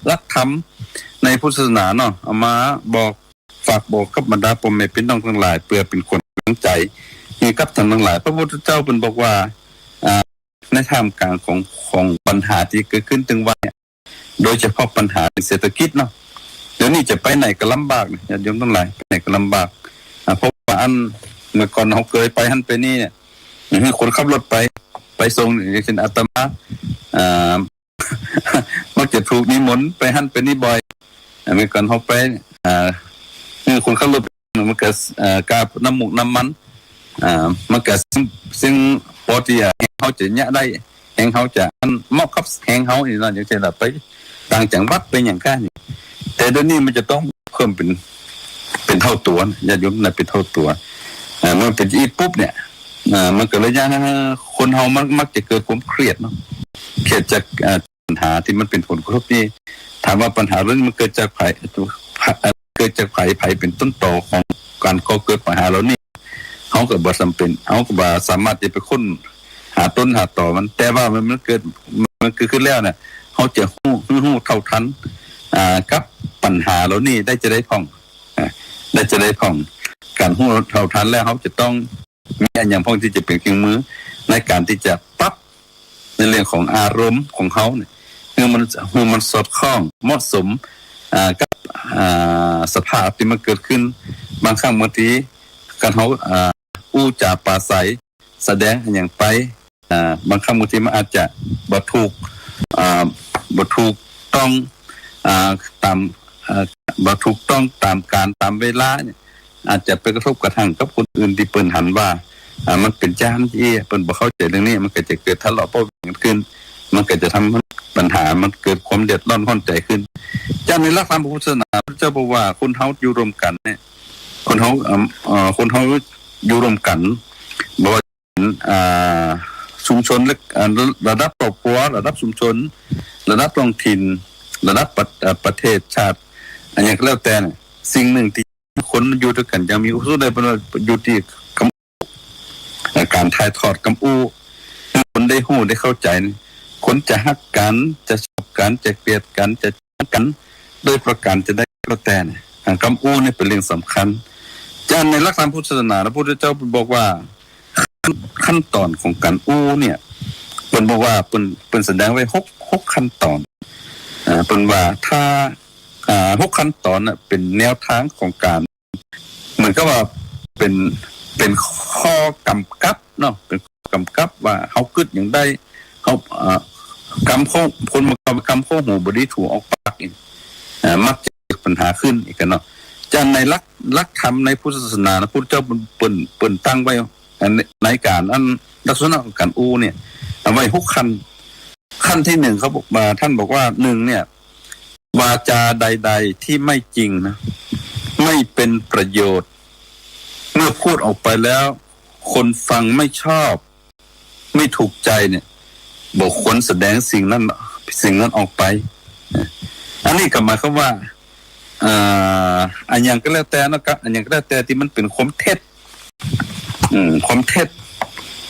หลักธรรมในพุทธศาสนาเนาะ เอามาบอก ฝากบอกกับบรรดาป้อแม่ปี้น้องตังหลาย เปื้อเป๋นขวัญกำลังใจ๋หื้อกับต้านตังหลาย พระพุทธเจ้าเปิ้นบอกว่า อ่า ในท่ามกลางของ ของปัญหาตี้เกิดขึ้นตึงวันเนี่ย โดยเฉพาะปัญหาเศรษฐกิจเนาะ เดี๋ยวนี้จะไปไหนก็ลำบากนะ ญาติโยมตังหลาย ไปไหนก็ลำบาก อ่า เพราะว่าอัน เมื่อก่อนเฮาเกยไปหั้นไปนี่เนี่ย หื้อคนขับรถไป ไปส่ง อย่างเช่นอาตมา อ่า มักจะถูกนิมนต์ไปหั้นไปนี่บ่อย อ่า เมื่อก่อนเฮาไป อ่า หื้อคนขับรถ มันก็ เอ่อ ก้าน้ำมูกน้ำมัน อ่า มันก็ซึ่ง ซึ่งปกติอะ เฮาจะเยียะได้ แฮงเฮาจะอันเหมาะกับแฮงเฮานี่เนาะ อย่างเช่นว่าไปต่างจังหวัดไปหยังก้านี่ แต่เดี๋ยวนี้มันจะต้องเพิ่มเป๋น เป๋นเท่าตั๋วนะ ญาติโยมนะ เป๋นเท่าตั๋ว อ่า มันเป๋นอี้ปุ๊บเนี่ย อ่า มันก็เลยเยียะหื้อคนเฮามันมักจะเกิดความเครียดเนาะ เครียดจาก อ่า ปัญหาตี้มันเป๋นผลกระทบนี่ ถามว่าปัญหาเหล่านี้มันเกิดจากใผ เกิดจากใผ ใผเป๋นต้นตอของก๋านก่อเกิดปัญหาเหล่านี้ เฮาก็บ่จ๋ำเป๋น เฮาก็บ่สามารถจะไปค้นหาต้นหาตอมัน แต่ว่ามัน มันเกิด มันเกิดขึ้นแล้วเนี่ย เฮาจะฮู้ ฮู้ ฮู้เท่าทัน อ่า กับปัญหาเหล่านี้ได้จาใดพ่อง อ่า ได้จาใดพ่อง ก๋านฮู้เท่าทันแล้ว เฮาจะต้อง มีอะหยังพ่องตี้จะเป๋นเครื่องมือในก๋านตี้จะปรับในเรื่องของอารมณ์ของเฮาเนี่ย หื้อมัน หื้อมันสอดคล้องเหมาะสม อ่า กับ อ่า สภาพตี้มันเกิดขึ้น บางครั้งบางที ก๋านเฮา อ่า อู้จ๋าปราศรัย แสดงอะหยังไป อ่า บางครั้งบางทีมันอาจจะบ่ถูก อ่า บ่ถูกต้อง อ่า ต๋าม อ่า บ่ถูกต้องต๋ามกาลต๋ามเวลาเนี่ย อาจจะไปกระทบกระทั่งกับคนอื่นตี้เปิ้นหันว่า อ่า มันเป๋นจาหั้นอี้ เปิ้นบ่เข้าใจ๋เรื่องนี้ มันก็จะเกิดทะเลาะเบาะแว้งกั๋นขึ้น มันก็จะทำหื้อปัญหา มันเกิดความเดือดร้อนฮ้อนใจ๋ขึ้น จาในหลักธรรมพระพุทธศาสนา พระเจ้าบอกว่าคนเฮาอยู่ร่วมกั๋นเนี่ย คนเฮา เอิ่ม เอ่อ คนเฮาอยู่ร่วมกั๋น บ่ว่า อ่า ชุมชนเล็ก อ่า ระดับครอบครัว ระดับชุมชน ระดับท้องถิ่น ระดับประ เอ่อ ประเทศชาติ อะหยังก็แล้วแต่เนี่ย สิ่งหนึ่งตี้คนอยู่ตวยกั๋นอย่างมีความสุขได้ เปิ้นว่าอยู่ตี้กำอู้ อ่า ก๋านถ่ายทอดกำอู้ หื้อคนได้ฮู้ได้เข้าใจ๋ คนจะฮักกั๋น จะชอบกั๋น จะเกลียดกั๋น จะชังกั๋น โดยประก๋านจาใดก็แล้วแต่เนี่ย อ่า กำอู้นี่เป๋นเรื่องสำคัญ จาในหลักธรรมพุทธศาสนา พระพุทธเจ้าบอกว่า ขั้น ขั้นต๋อนของก๋านอู้เนี่ย เปิ้นบอกว่าเปิ้น เปิ้นแสดงไว้หก หกขั้นต๋อน อ่า เปิ้นว่าถ้า อ่า หกขั้นต๋อนน่ะ เป๋นแนวทางของก๋าน เหมือนกับว่าเป๋น เป๋นข้อกำกับเนาะ เป๋นข้อกำกับว่าเฮากึ๊ดหยังได้ เฮา อ่า กำเข้า คนบางกำเข้าหูบ่ดีถูกออกปากนี่ อ่า มักจะเกิดปัญหาขึ้นอี้กั๋นเนาะ จาในหลัก หลักธรรมในพุทธศาสนานะ พุทธเจ้าเปิ้น เปิ้น เปิ้นตั้งไว้ อันในก๋านอันลักษณะของก๋านอู้เนี่ย เอาไว้หกขั้น ขั้นตี้หนึ่งเขาบอกมา ท่านบอกว่า หนึ่งเนี่ย วาจาใดๆ ที่ไม่จริงนะ ไม่เป็นประโยชน์ เมื่อพูดออกไปแล้ว คนฟังไม่ชอบ ไม่ถูกใจ๋เนี่ย บ่ควรแสดงสิ่งนั้น สิ่งนั้นออกไป อันนี้ก็หมายความว่า อ่า อะหยังก็แล้วแต่นะครับ อะหยังก็แล้วแต่ตี้มันเป๋นความเท็จ อืม ความเท็จ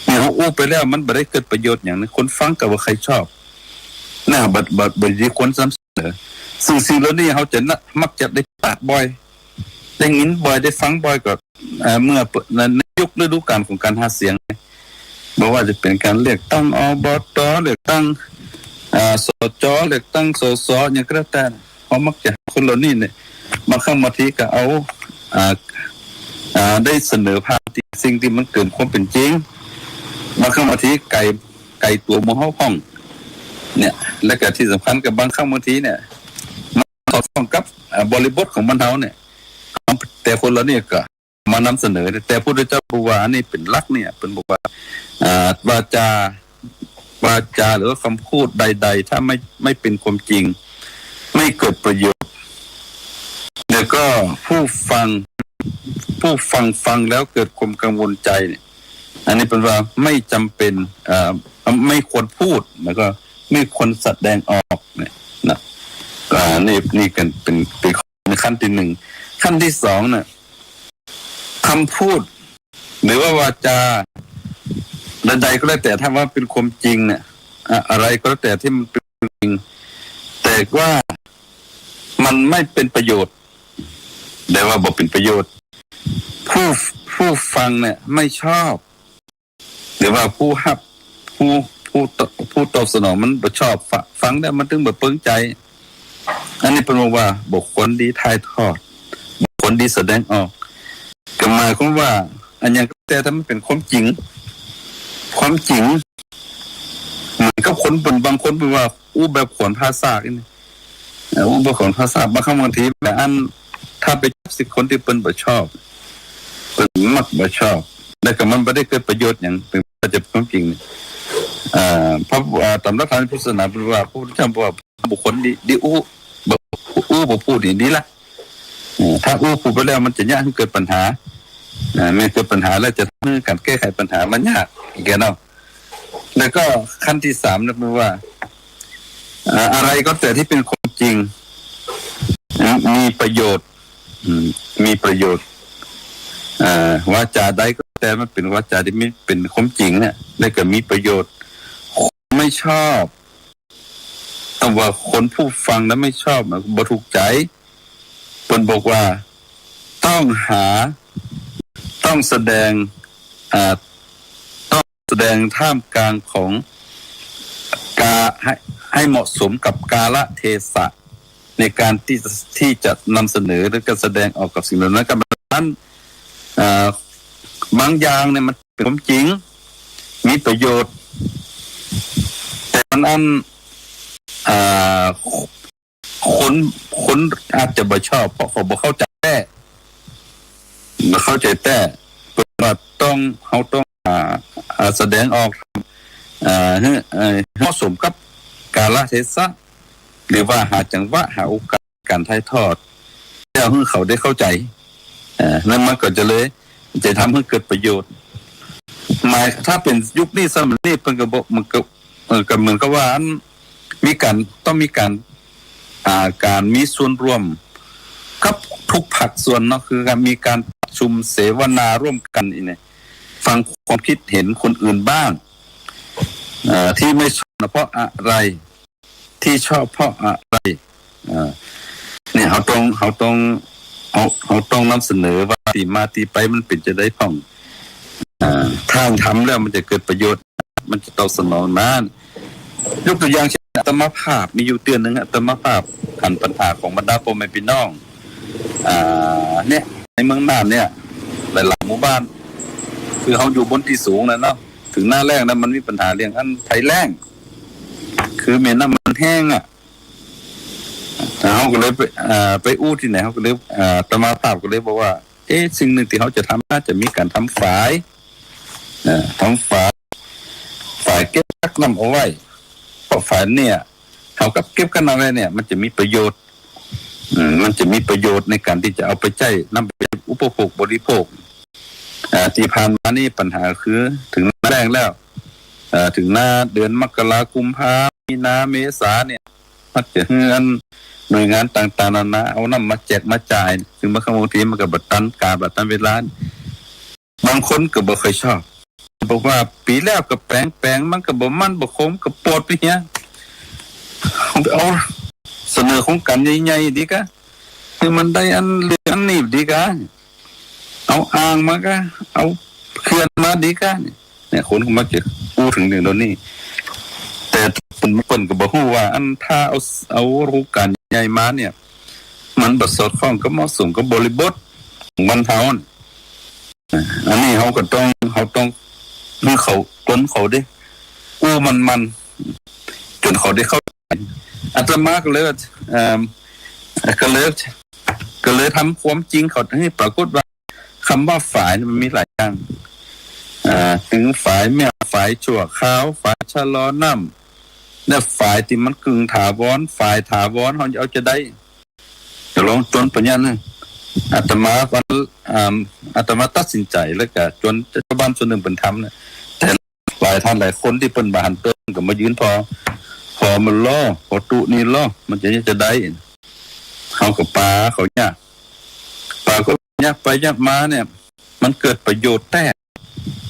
เนี่ย เฮาอู้ไปแล้วมันบ่ได้เกิดประโยชน์หยัง คนฟังก็บ่ใค่ชอบ นะ บ่ บ่ บ่ดีควรนำเสนอ ซึ่งสิ่งเหล่านี้เฮาจะนะ มักจะได้ปากบ่อย ได้ยินบ่อย ได้ฟังบ่อยก็ เอ่อ เมื่อ ในยุคฤดูกาลของการหาเสียง บ่ว่าจะเป๋นการเลือกตั้ง อบต. เลือกตั้ง อ่า สจ. เลือกตั้ง สส หยังก็แล้วแต่ เฮามักจะ คนเหล่านี้เนี่ย บางครั้งบางทีก็เอา อ่า อ่า ได้เสนอผ่านสิ่งตี้มันเกินความเป๋นจริง บางครั้งบางทีไก๋ ไก๋ตั๋วหมู่เฮาพ่อง เนี่ย แล้วก็ตี้สำคัญก็บางครั้งบางทีเนี่ย มันสอดคล้องกับ อ่า บริบทของบ้านเฮาเนี่ย แต่คนเหล่านี้ก็ มานำเสนอ แต่พระพุทธเจ้าบอกว่าอันนี้เป๋นหลักเนี่ย เปิ้นบอกว่า อ่า วาจา วาจาหรือว่ากำพูดใดๆ ถ้าไม่ ไม่เป๋นความจริง ไม่เกิดประโยชน์ แล้วก็ผู้ฟัง ผู้ฟังฟังแล้วเกิดความกังวลใจเนี่ย อันนี้เปิ้นว่าไม่จำเป็น เอ่อ ไม่ควรพูด แล้วก็ไม่ควรแสดงออกเนี่ยนะ อ่า นี่ นี่ก็เป๋น เป๋นขั้นตี้หนึ่ง ขั้นตี้สองน่ะ คำพูด หรือว่าวาจาใดๆ ก็แล้วแต่ ถ้าว่าเป๋นความจริงเนี่ย อะ อะไรก็แล้วแต่ตี้มันเป๋นจริง แต่ว่ามันไม่เป๋นประโยชน์ แต่ว่าบ่เป๋นประโยชน์ ผู้ ผู้ฟังเนี่ยไม่ชอบ หรือว่าผู้ฮับ ผู้ ผู้ต- ผู้ตอบสนองมันบ่ชอบ ฟ- ฟังแล้วมันตึงบ่เปิงใจ๋ อันนี้เปิ้นบอกว่าบ่ควรดีถ่ายทอด บ่ควรดีแสดงออก ก็หมายความว่า อะหยังก็แล้วแต่ถ้ามันเป๋นความจริง ความจริง เหมือนกับคนเปิ้น บางคนเปิ้นว่าอู้แบบขวนผ้าซากนี่ เอ่อ อู้แบบขวนผ้าซาก บางครั้งบางทีแหมอัน ถ้าไปจับสิคนตี้เปิ้นบ่ชอบ เปิ้นมักบ่ชอบ แล้วก็มันบ่ได้เกิดประโยชน์หยัง เปิ้นก็จะความจริงเนี่ย เอ่อ พระ เอ่อ ต๋ามหลักธรรมพุทธศาสนาเปิ้นว่า พระพุทธเจ้าบอกว่าบุคคลดี ดีอู้ บ่อู้บ่พูดนี่ดีละ เออ ถ้าอู้พูดไปแล้วมันจะยากหื้อเกิดปัญหา อ่า เมื่อเกิดปัญหาแล้วจะทำหื้อการแก้ไขปัญหามันยากอีกเนาะ แล้วก็ขั้นตี้สามเนี่ยเปิ้นว่า อ่า อะไรก็แต่ตี้เป๋นความจริง นะ มีประโยชน์ อืม มีประโยชน์ อ่า วาจาใดก็แต่มันเป๋นวาจาตี้มี เป๋นความจริงเนี่ย แล้วก็มีประโยชน์ คนไม่ชอบ คำว่าคนผู้ฟังแล้วไม่ชอบ บ่ถูกใจ๋ เปิ้นบอกว่า ต้องหา ต้องแสดง อ่า ต้องแสดงท่ามกลางของ กา- ให้ ให้เหมาะสมกับกาลเทศะ ในการตี้ ตี้จะนำเสนอ หรือจะแสดงออกกับสิ่งเหล่านั้น ก็ดังนั้น อ่า บางอย่างเนี่ยมันเป๋นความจริง มีประโยชน์ แต่มันอัน อ่า คน คนอาจจะบ่ชอบ เพราะเขาบ่เข้าใจ๋แต๊ บ่เข้าใจ๋แต๊ เปิ้นว่าต้อง เฮาต้อง อ่า อ่า แสดงออก อ่า หื้อ เอ่อ เหมาะสมกับกาลเทศะ หรือว่าหาจังหวะ หาโอกาส ก๋านถ่ายทอด แล้วหื้อเขาได้เข้าใจ๋ เอ่อ นั้นมันก็จะเลย จะทำหื้อเกิดประโยชน์ หมาย ถ้าเป๋นยุคนี้สมัยนี้เปิ้นก็บอก มันก็ เอ่อ ก็เหมือนกับว่าอัน มีก๋าน ต้องมีก๋าน อ่า ก๋านมีส่วนร่วมกับทุกภาคส่วนเนาะ คือก๋าน มีก๋านประชุมเสวนาร่วมกั๋นอีกเนี่ย ฟังความคิดเห็นคนอื่นบ้าง เอ่อ ตี้ไม่ชอบเพราะอะไร ตี้ชอบเพราะอะไร อ่า เนี่ย เฮาต้อง เฮาต้อง เฮา เฮาต้องนำเสนอว่าตี้มาตี้ไปมันเป๋นจาใดพ่อง อ่า ถ้าทำแล้วมันจะเกิดประโยชน์ มันจะตอบสนองนะ ยกตั๋วอย่างเช่น อาตมาภาพมีอยู่เตื้อนึ่ง อาตมาภาพหันปัญหาของบรรดาป้อแม่ปี้น้อง อ่า เนี่ย ในเมืองน่านเนี่ย หลายๆ หมู่บ้าน คือเฮาอยู่บนตี้สูงน่ะเนาะ เถิงหน้าแล้งแล้วมันมีปัญหาเรื่องอันภัยแล้ง คือแม่น้ำมันแห้งอะ เฮาก็เลยไป เอ่อ ไปอู้ตี้ไหน เฮาก็เลย เอ่อ อาตมาภาพก็เลยบอกว่า เอ๊ะ สิ่งหนึ่งตี้เฮาจะทำ น่าจะมีก๋านทำฝาย เอ่อ ทำฝาย ฝายเก็บกักน้ำเอาไว้ เพราะฝายเนี่ย เฮากักเก็บกักน้ำไว้เนี่ย มันจะมีประโยชน์ อืม มันจะมีประโยชน์ในก๋านตี้จะเอาไปใจ๊ นำไปอุปโภคบริโภค อ่า ตี้ผ่านมานี่ปัญหาคือเถิงหน้าแล้งแล้ว เอ่อ เถิงหน้าเดือนมกรา กุมภา มีนา เมษาเนี่ย ฮักจะหื้ออันหน่วยงานต่างๆ นานา เอาน้ำมาแจกมาจ่าย ซึ่งบางครั้งบางทีมันก็บ่ตันกาล บ่ตันเวลา บางคนก็บ่ค่อยชอบ บอกว่าปี๋แล้วก็แป๋งๆ มันก็บ่มันบ่คม ก็ปลดไปเหีย เอาเสนอโครงก๋านใหญ่ๆ ดีกา หื้อมันได้อันเหลืออันนี้ดีกา เอาอ่างมาก็ เอาเขื่อนมาดีกา เนี่ย คนก็มักจะอู้เถิงเรื่องเหล่านี้ แต่เปิ้น เปิ้นก็บ่ฮู้ว่า อันถ้าเอา เอาโครงก๋านใหญ่มาเนี่ย มันบ่สอดคล้องกับเหมาะสมกับบริบทของบ้านเฮาน่ะ อันนี้เฮาก็ต้อง เฮาต้องหื้อเขา จนเขาได้อู้มันๆ จนเขาได้เข้าใจ อาตมาก็เลย เอิ่ม ก็เลย ก็เลยทำความจริงเขาหื้อปรากฏว่า กำว่าฝายนี่มันมีหลายอย่าง อ่า ตึงฝายแม้ว ฝายชั่วคราว ฝายชะลอน้ำ และฝายตี้มันกึ่งถาวร ฝายถาวร เฮาจะเอาจะใด จะลองจนปัญญานะ อาตมาวัน อ่า อาตมาตัดสินใจ๋แล้วก็จนชาวบ้านส่วนนึ่งเปิ้นทำนะ แต่หลายท่านหลายคนตี้เปิ้นบ่หันเปิ้นก็มายื่นผ่อ ผ่อมันลอ ผ่อตุ๊นี้ลอ มันจะ จะใด เฮาก็ปาเขาเนี่ย ปาก็ยากไปยากมาเนี่ย มันเกิดประโยชน์แต๊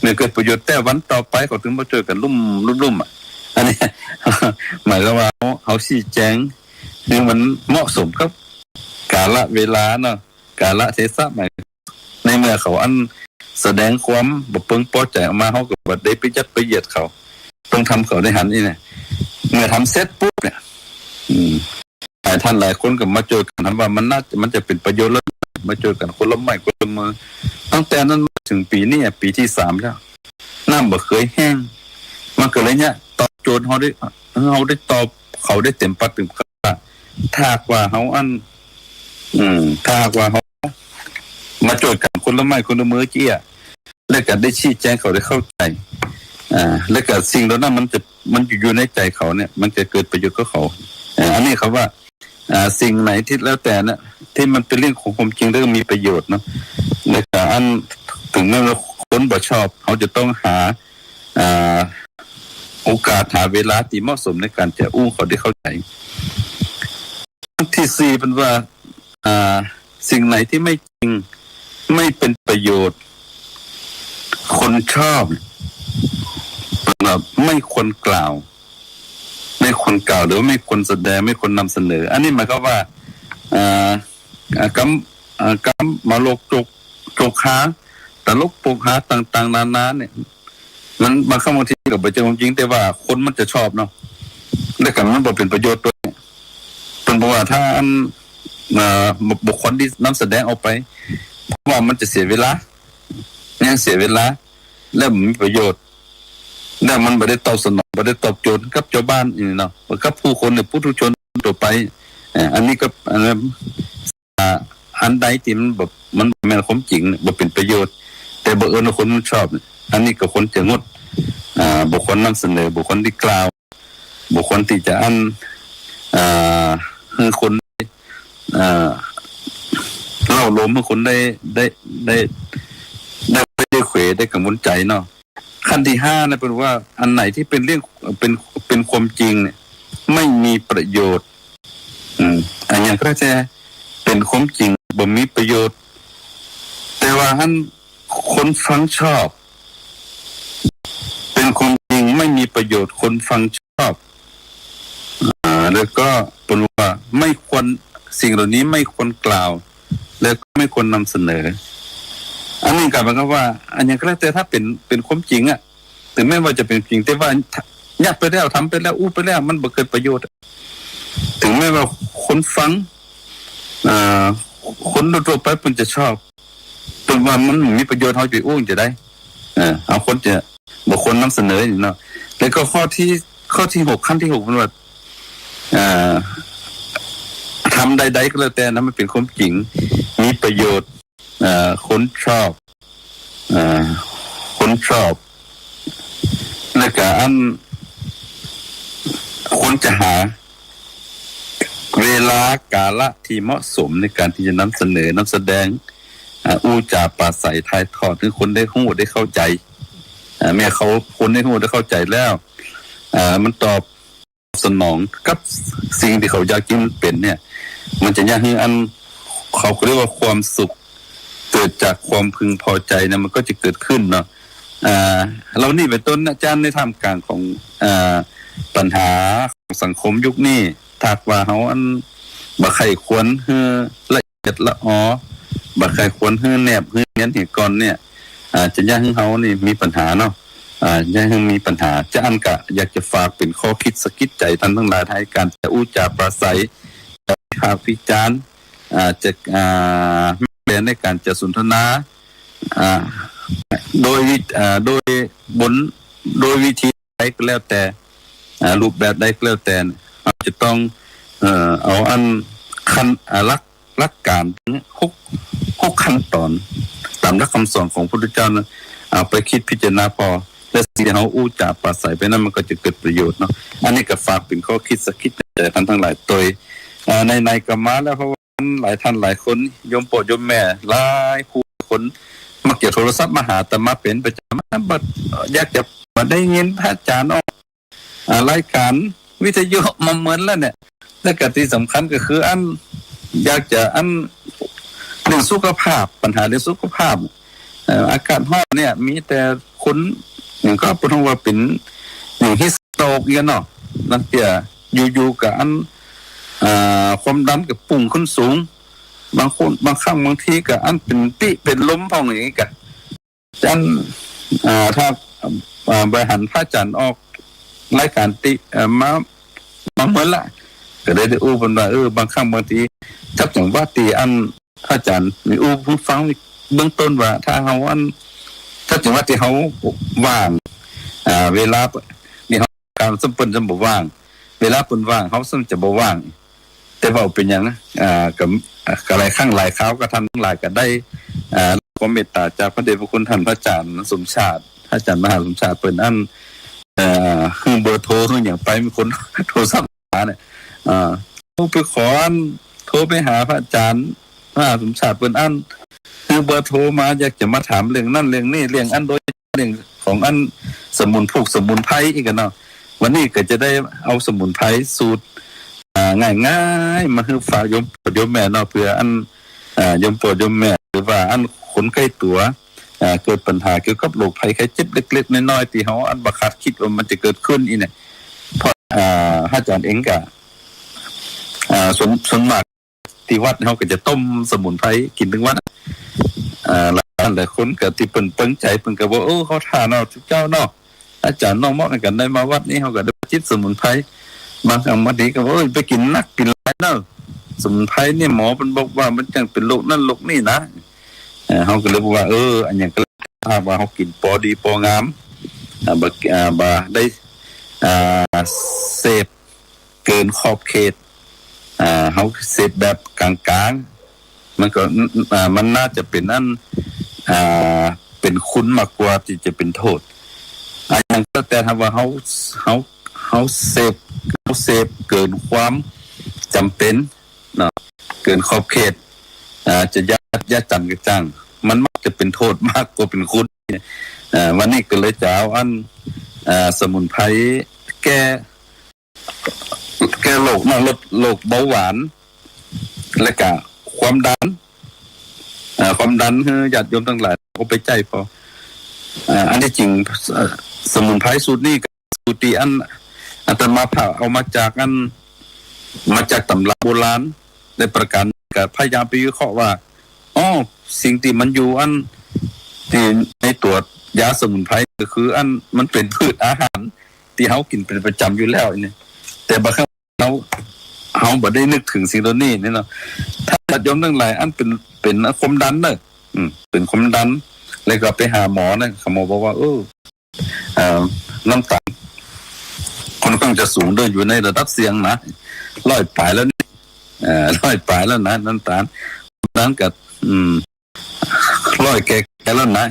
เมื่อเกิดประโยชน์แต๊วันต่อไปเขาถึงมาจ้วยกั๋นลุ่มๆ อะ อันนี้ หมายความว่าเฮาซี้แจ๋งหื้อมันเหมาะสมกับกาละเวลาเนาะ กาละเทศะ หมาย ในเมื่อเขาอันแสดงความบ่เปิงปอใจ๋ออกมา เฮาก็บ่ได้ไปยัดไปเยียดเขา ต้องทำเขาได้หันนี่นะ เมื่อทำเสร็จปุ๊บเนี่ย อืม หลายท่านหลายคนก็มาจ้วยกั๋นทำว่ามันน่า มันจะเป๋นประโยชน์แล้ว มาจ้วยกั๋นคนละไม้คนละมือ ตั้งแต่นั้นมาเถิงปี๋นี้อะ ปี๋ตี้สามแล้ว น้ำบ่เกยแห้ง มันก็เลยเนี่ย ตอบโจทย์เฮาได้ เฮาได้ตอบเขาได้เต๋มปากเต๋มคำ ถ้าหากว่าเฮาอัน อืม ถ้าหากว่าเฮามาจ้วยกั๋นคนละไม้คนละมือเจีย แล้วก็ได้ซี้แจ๋งเขาได้เข้าใจ๋ อ่า แล้วก็สิ่งเหล่านั้นมันจะ มันอยู่ อยู่ในใจ๋เขาเนี่ย มันจะเกิดประโยชน์กับเขา อ่า อันนี้เขาว่า อ่า สิ่งไหนตี้แล้วแต่นะ ตี้มันเป๋นเรื่องของความจริงแล้วก็มีประโยชน์เนาะ แล้วก็อัน ถึงแม้ว่าคนบ่ชอบ เฮาจะต้องหา อ่า โอกาสหาเวลาตี้เหมาะสมในก๋านจะอู้เขาได้เข้าใจ๋ ตี้สี่เปิ้นว่า อ่า สิ่งไหนตี้ไม่จริง ไม่เป็นประโยชน์ คนชอบ เปิ้นว่าไม่ควรกล่าว ไม่ควรกล่าว หรือว่าไม่ควรแสดง ไม่ควรนำเสนอ อันนี้หมายความว่า อ่า อ่า กำ อ่า กำมาโลกจก จกฮา ตลกปกฮาต่างๆ นานาเนี่ย มันบางครั้งบางทีก็บ่ใจ้ความจริง แต่ว่าคนมันจะชอบเนาะ แล้วก็มันบ่เป๋นประโยชน์ตวย เปิ้นบอกว่าถ้าอัน เอ่อ บุคคลตี้นำแสดงออกไป เพราะว่ามันจะเสียเวลา ยังเสียเวลา และบ่มีประโยชน์ และมันบ่ได้ตอบสนอง บ่ได้ตอบโจทย์กับจาวบ้านนี่เนาะ กับผู้คนเนี่ย ปุถุชนทั่วไป เอ่อ อันนี้ก็ อันนั้น อ่า อันใดตี้มันแบบ มันบ่แม่นความจริงเนี่ย บ่เป๋นประโยชน์ แต่บังเอิญว่าคนมันชอบเนี่ย อันนี้ก็ควรจะงด อ่า บ่ควรนำเสนอ บ่ควรตี้กล่าว บ่ควรตี้จะอัน อ่า หื้อคน อ่า เล่าโลมหื้อคนได้ ได้ ได้ ได้ ได้เขว ได้กังวลใจ๋เนาะ ขั้นตี้ห้านะ เปิ้นว่าอันไหนตี้เป๋นเรื่อง เป๋น เป๋นความจริงเนี่ย ไม่มีประโยชน์ อืม อันหยังก็แล้วแต่เป๋นความจริง บ่มีประโยชน์ แต่ว่าหั้นคนฟังชอบ เป๋นความจริงไม่มีประโยชน์ คนฟังชอบ อ่า แล้วก็เปิ้นว่าไม่ควร สิ่งเหล่านี้ไม่ควรกล่าว แล้วก็ไม่ควรนำเสนอ อันนี้ก็หมายความว่า อันหยังก็แล้วแต่ถ้าเป๋น เป๋นความจริงอะ ถึงแม้ว่าจะเป๋นจริง แต่ว่ายัดไปแล้ว ทำไปแล้ว อู้ไปแล้ว มันบ่เกิดประโยชน์อะ ถึงแม้ว่าคนฟัง อ่า คนทั่วๆ ไปเปิ้นจะชอบ เปิ้นว่ามันบ่มีประโยชน์ เฮาจะอู้จะใด เออ เฮาควรจะ บ่ควรนำเสนอนี่เนาะ แล้วก็ข้อตี้ ข้อตี้หก ขั้นตี้หก เปิ้นว่า อ่า ทำใดๆ ก็แล้วแต่นะ มันเป๋นความจริง มีประโยชน์ อ่า คนชอบ อ่า คนชอบ แล้วก็อัน ควรจะหา เวลากาละตี้เหมาะสมในก๋านตี้จะนำเสนอ นำแสดง อ่า อู้จ๋าปราศรัยถ่ายทอดหื้อคนได้ฮู้ได้เข้าใจ๋ อ่า เมื่อเขา คนได้ฮู้ได้เข้าใจ๋แล้ว อ่า มันตอบ สนองกับสิ่งตี้เขาอยากจะหื้อมันเป๋นเนี่ย มันจะเยียะหื้ออันเขาเรียกว่าความสุข เกิดจากความพึงพอใจเนี่ย มันก็จะเกิดขึ้นเนาะ อ่า เหล่านี้เป๋นต้นนะ อาจ๋ารย์ ในท่ามกลางของ อ่า ปัญหาของสังคมยุคนี้ ถ้าหากว่าเฮาอันบ่ใค่ควรหื้อละเอียดละออ บ่ใค่ควรหื้อแนบหื้อเนียนเหียก่อนเนี่ย อ่า จะเยียะหื้อเฮานี่มีปัญหาเนาะ อ่า เยียะหื้อมีปัญหา จะอั้นก็อยากจะฝากเป๋นข้อคิดสะกิดใจ๋ต้านตังหลาย ในก๋านจะอู้จ๋าปราศรัย จะวิพากษ์วิจารณ์ อ่า จะ อ่า แม้แต่ในก๋านจะสนทนา อ่า โดยวิ อ่า โดยบน โดยวิธีใดก็แล้วแต่ อ่า รูปแบบใดก็แล้วแต่ เฮาจะต้อง เอ่อ เอาอันคัน อ่า หลัก หลักการหก หกขั้นตอน ต๋ามหลักกำสอนของพระพุทธเจ้านั้น เอาไปกึ๊ดพิจารณาผ่อ และสิ่งตี้เฮาอู้จ๋าปราศรัยไปนั้น มันก็จะเกิดประโยชน์เนาะ อันนี้ก็ฝากเป๋นข้อคิดสะกิดใจ๋ต้านตังหลายตวย อ่า ไหนๆ ก็มาแล้ว เพราะว่าหลายต้านหลายคน โยมป้อโยมแม่ หลายคู่หลายคน มักจะโทรศัพท์มาหาอาตมาเป๋นประจ๋ำ บัดอยากจะมาได้ยินพระอาจ๋ารย์ออก อ่า รายก๋านวิทยุมาเมินแล้วเนี่ย และก็ตี้สำคัญก็คืออัน อยากจะอันเรื่องสุขภาพ ปัญหาเรื่องสุขภาพ เอ่อ อากาศฮ้อนเนี่ย มีแต่คน อย่างก็เปิ้นฮ้องว่าเป๋น อย่าง heat stroke เนี่ยเนาะ ลางเตื้ออยู่ๆ ก็อัน อ่า ความดันก็ปุ่งขึ้นสูง บางคน บางครั้งบางทีก็อันเป๋นปี้เป๋นลมพ่องอย่างนี้ก็ อัน อ่า ถ้า อ่า บ่หันพระอาจ๋ารย์ออกรายก๋านตี้ เอ่อ มา มาเมินละ ก็ได้ ได้อู้เปิ้นว่า เออ บางครั้งบางที จักจังหวะตี้อัน พระอาจ๋ารย์มีอู้หื้อฟังเบื้องต้นว่า ถ้าเฮาอัน จักจังหวะตี้เฮาว่าง อ่า เวลา นี่เฮา ก๋านซ้ำเปิ้นซ้ำบ่ว่าง เวลาเปิ้นว่าง เฮาซ้ำจะบ่ว่าง แต่ว่าเป๋นหยังนะ อ่า ก็ อ่า ก็หลายครั้งหลายคราวก็ต้านตังหลายก็ได้ อ่า ความเมตต๋าจากพระเดชพระคุณต้านพระอาจ๋ารย์สมชาติ พระอาจ๋ารย์มหาสมชาติเปิ้นอัน เอ่อ หื้อเบอร์โทรหื้อหยังไป มีคนโทรศัพท์หาเนี่ย อ่า โทรไปขออัน โทรไปหาพระอาจ๋ารย์มหาสมชาติเปิ้นอัน หื้อเบอร์โทรมา อยากจะมาถามเรื่องนั้นเรื่องนี้ เรื่องอันโดย เรื่องของอันสมุน ผูกสมุนไพรอี้กั๋นเนาะ วันนี้ก็จะได้เอาสมุนไพรสูตร อ่า ง่ายๆ มาหื้อฝากโยมป้อโยมแม่เนาะ เปื้ออัน อ่า โยมป้อโยมแม่ หรือว่าอันคนใก้ตั๋ว อ่า เกิดปัญหาเกี่ยวกับโรคภัยไข้เจ็บเล็กๆ น้อยๆ ตี้เฮาอันบ่คาดกึ๊ดว่ามันจะเกิดขึ้นอี้เนี่ย เพราะ อ่า พระอาจ๋ารย์เองก็ อ่า ส่วน ส่วนมาก ตี้วัดเฮาก็จะต้มสมุนไพรกิ๋นตึงวัน อ่า หลายต้านหลายคนก็ตี้เปิ้นเปิงใจ๋ เปิ้นก็บอก เออ ขอถ่าเนาะ เจ้าเนาะ อาจ๋ารย์น้องเมาะนั่นก็ได้มาวัดนี้ เฮาก็ได้จิบสมุนไพร บางครั้งบางทีก็บอก เอ้ย ไปกิ๋นนักกิ๋นหลายเนาะ สมุนไพรนี่หมอเปิ้นบอกว่ามันจักเป๋นโรคนั้นโรคนี้นะ เอ่อ เฮาก็เลยบอกว่า เออ อันหยังก็แล้ว ถ้าว่าเฮากิ๋นปอดีปองาม อ่า บ่ อ่า บ่ได้ อ่า เสพ เกินขอบเขต อ่า เฮาเสพแบบก๋างๆ มันก็ อ่า มันน่าจะเป๋นอัน อ่า เป๋นคุณมากกว่าตี้จะเป๋นโต้ษ อ่า อย่างก็แต่ถ้าว่าเฮา เฮา เฮาเสพ เฮาเสพเกินความจ๋ำเป๋นเนาะ เกินขอบเขต อ่า จะเยียะ เยียะจ๋ำกระจ่าง มันมักจะเป๋นโต้ษมากกว่าเป๋นคุณ อ่า วันนี้ก็เลยจะเอาอัน อ่า สมุนไพรแก้ แก้โรคเนาะ ลดโรคเบาหวาน และก็ความดัน อ่า ความดันหื้อญาติโยมตังหลายเอาไปใจ๊ผ่อ อ่า อันตี้จริง เอ่อ สมุนไพรสูตรนี้ก็สูตรตี้อันอาตมาภาพเอามาจากอัน มาจากต๋ำราโบราณ ได้ประก๋าน ก็พยายามไปวิเคราะห์ว่า อ้อ สิ่งตี้มันอยู่อัน ตี้ในตั๋วยาสมุนไพรก็คืออันมันเป๋นพืชอาหารตี้เฮากิ๋นเป๋นประจ๋ำอยู่แล้วนี่ แต่บางครั้งเฮา เฮาบ่ได้นึกเถิงสิ่งเหล่านี้นี่เนาะ ถ้าญาติโยมตังหลายอันเป๋น เป๋นความดันเนาะ อืม เป๋นความดัน แล้วก็ไปหาหมอนะ หมอบอกว่า เออ เอ่อ น้ำตาลค่อนข้างจะสูงเด้อ อยู่ในระดับเสี่ยงนะ ร้อยปลายแล้วนี่ เอ่อ ร้อยปลายแล้วนะ น้ำตาล นั้นก็ อืม ร้อยแก่ๆ แล้วนะ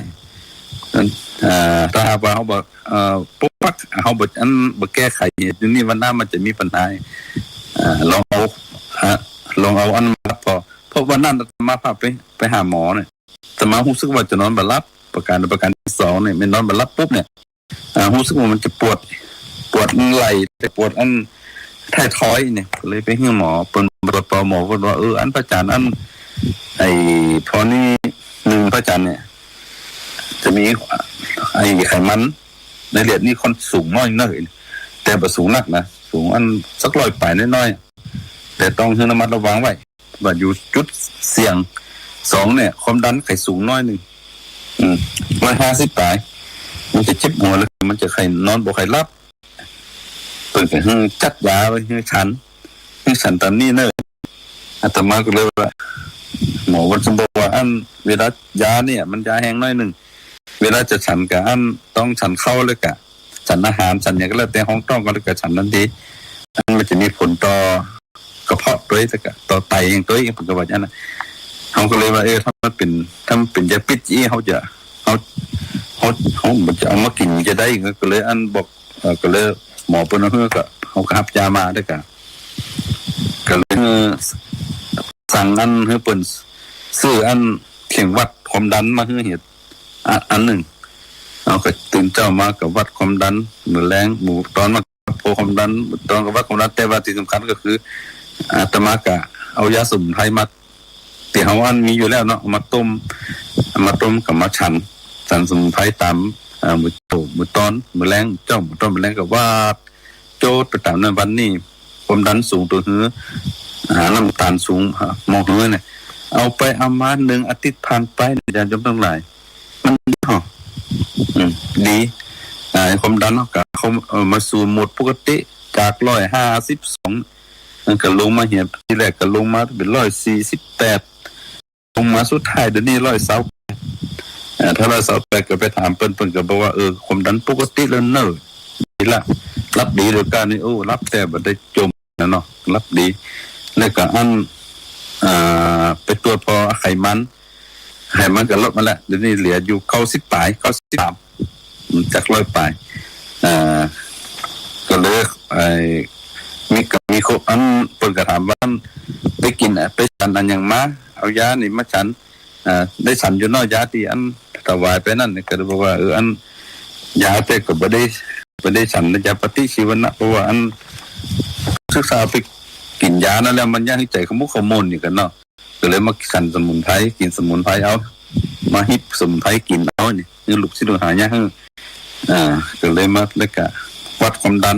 เอ่อ ถ้าหากว่าเฮาบ่ เอ่อ ปกปัก เฮาบ่ อันบ่แก้ไขเหตุนี้ วันหน้ามันจะมีปัญหา เอ่อ ลองเอา ฮะ ลองเอาอันมารับผ่อ เพราะวันนั้นอาตมาภาพไป ไปหาหมอเนี่ย อาตมาฮู้สึกว่าจะนอนบ่หลับ ประก๋าน ประก๋านตี้สองเนี่ย แม่นนอนบ่หลับปุ๊บเนี่ย อ่า ฮู้สึกว่ามันจะปวด ปวดไหล่ แต่ปวดอัน ท้ายทอยเนี่ย เลยไปหื้อหมอ เปิ้นตรวจปอ หมอเปิ้นว่า เออ อันพระอาจ๋ารย์ อัน ไอ้ พอนี้นึ่งพระอาจ๋ารย์เนี่ย จะมี ไอ้ไขมันในเลือดนี่ค่อนสูงน้อยเน่อ แต่บ่สูงนักนะ สูงอันสักร้อยป๋ายน้อยๆ แต่ต้องหื้อระมัดระวังไว้ ว่าอยู่จุดเสี่ยง สองเนี่ย ความดันใค่สูงน้อยนึ่ง อืม ร้อยห้าสิบป๋าย มันจะเจ็บหัวเลย มันจะใค่นอนบ่ใค่หลับ เปิ้นก็หื้อจัดยาไว้หื้อฉัน หื้อฉันต๋ามนี้เน่อ อาตมาก็เลยว่า หมอเปิ้นบอกว่า อัน เวลายาเนี่ย มันยาแฮงน้อยนึ่ง เวลาจะฉันก็อัน ต้องฉันข้าวแล้วก็ ฉันอาหาร ฉันหยังก็แล้วแต่ ฮองท้องก็แล้วก็ฉันตันที อันมันจะมีผลต่อกระเพาะตวย แล้วก็ต่อไตหยังตวย เปิ้นก็ว่าอย่างนั้นนะ เฮาก็เลยว่า เออ ถ้ามันเป๋น ถ้ามันเป๋นยาพิษอี้ เฮาจะ เฮา เฮา เฮาบ่จะเอามากิ๋นจะได้ ก็เลยอันบอก เอ่อ ก็เลยหมอเปิ้นเอาหื้อ ก็ เฮาก็ฮับยามาแล้วก็ ก็เลย เอ่อ สั่งอันหื้อเปิ้นซื้ออันเข่งวัดความดันมาหื้อเหีย อ่ะ อันนึ่ง เอาก็ตื่นเจ๊ามาก็วัดความดัน มื้อแลง มื้อตอนมาก็วัดความดัน มื้อตอนก็วัดความดัน แต่ว่าตี้สำคัญก็คือ อาตมาก็เอายาสมุนไพรมา ตี้เฮาอันมีอยู่แล้วเนาะ เอามาต้ม เอามาต้มก็มาฉัน ฉันสมุนไพรต๋าม อ่า มื้อเจ๊า มื้อตอน มื้อแลง เจ๊า มื้อตอน มื้อแลงก็วัด โจทย์ไปต๋ามนั้น วันนี้ความดันสูงตั๋วหื้อ อ่า น้ำตาลสูง อ่า หมอหื้อเนี่ย เอาไปเอามานึ่งอาทิตย์ผ่านไปเนี่ย ญาติโยมตังหลาย มันดีเหรอ อืม ดี อ่า ความดันเฮาก็เข้า เอ่อ มาสู่โหมดปกติ จากร้อยห้าสิบสอง มันก็ลงมาเหีย ตี้แรกก็ลงมาเป๋นร้อยสี่สิบแปด ลงมาสุดท้ายเดี๋ยวนี้ร้อยซาวแปด อ่า ถ้าร้อยซาวแปดก็ไปถามเปิ้น เปิ้นก็บอกว่า เออ ความดันปกติแล้วเน่อ ดีละ หลับดีแล้วก้านี่ โอ้ หลับแต๊บ่ได้จ่มนะเนาะ หลับดี แล้วก็อัน อ่า ไปตรวจปอไขมัน ไขมันก็ลดมาแล้ว เดี๋ยวนี้เหลืออยู่เก้าสิบป๋าย เก้าสิบสาม อืม จากร้อยป๋าย อ่า ก็เลย ไอ้ มี ก็มีคน อัน เปิ้นก็ถามว่า ไปกิ๋นอะ ไปฉันอันหยังมา เอายานี่มาฉัน อ่า ได้ฉันอยู่เนาะ ยาตี้อันถวายไปนั่นนี่ ก็เลยบอกว่า เออ อัน ยาแต่ก็บ่ได้ บ่ได้ฉันนะ ยาปฏิชีวนะ เพราะว่าอัน ศึกษาไปกิ๋นยานั้นแล้ว มันยังหื้อใจ๋ขมุกขมัวอยู่กั๋นเนาะ ก็เลยมาฉันสมุนไพร กิ๋นสมุนไพรเอา มาฮิบสมุนไพรกิ๋นเอานี่ หื้อลูกศิษย์ลูกหาเนี่ย หื้อ อ่า ก็เลยมา แล้วก็วัดความดัน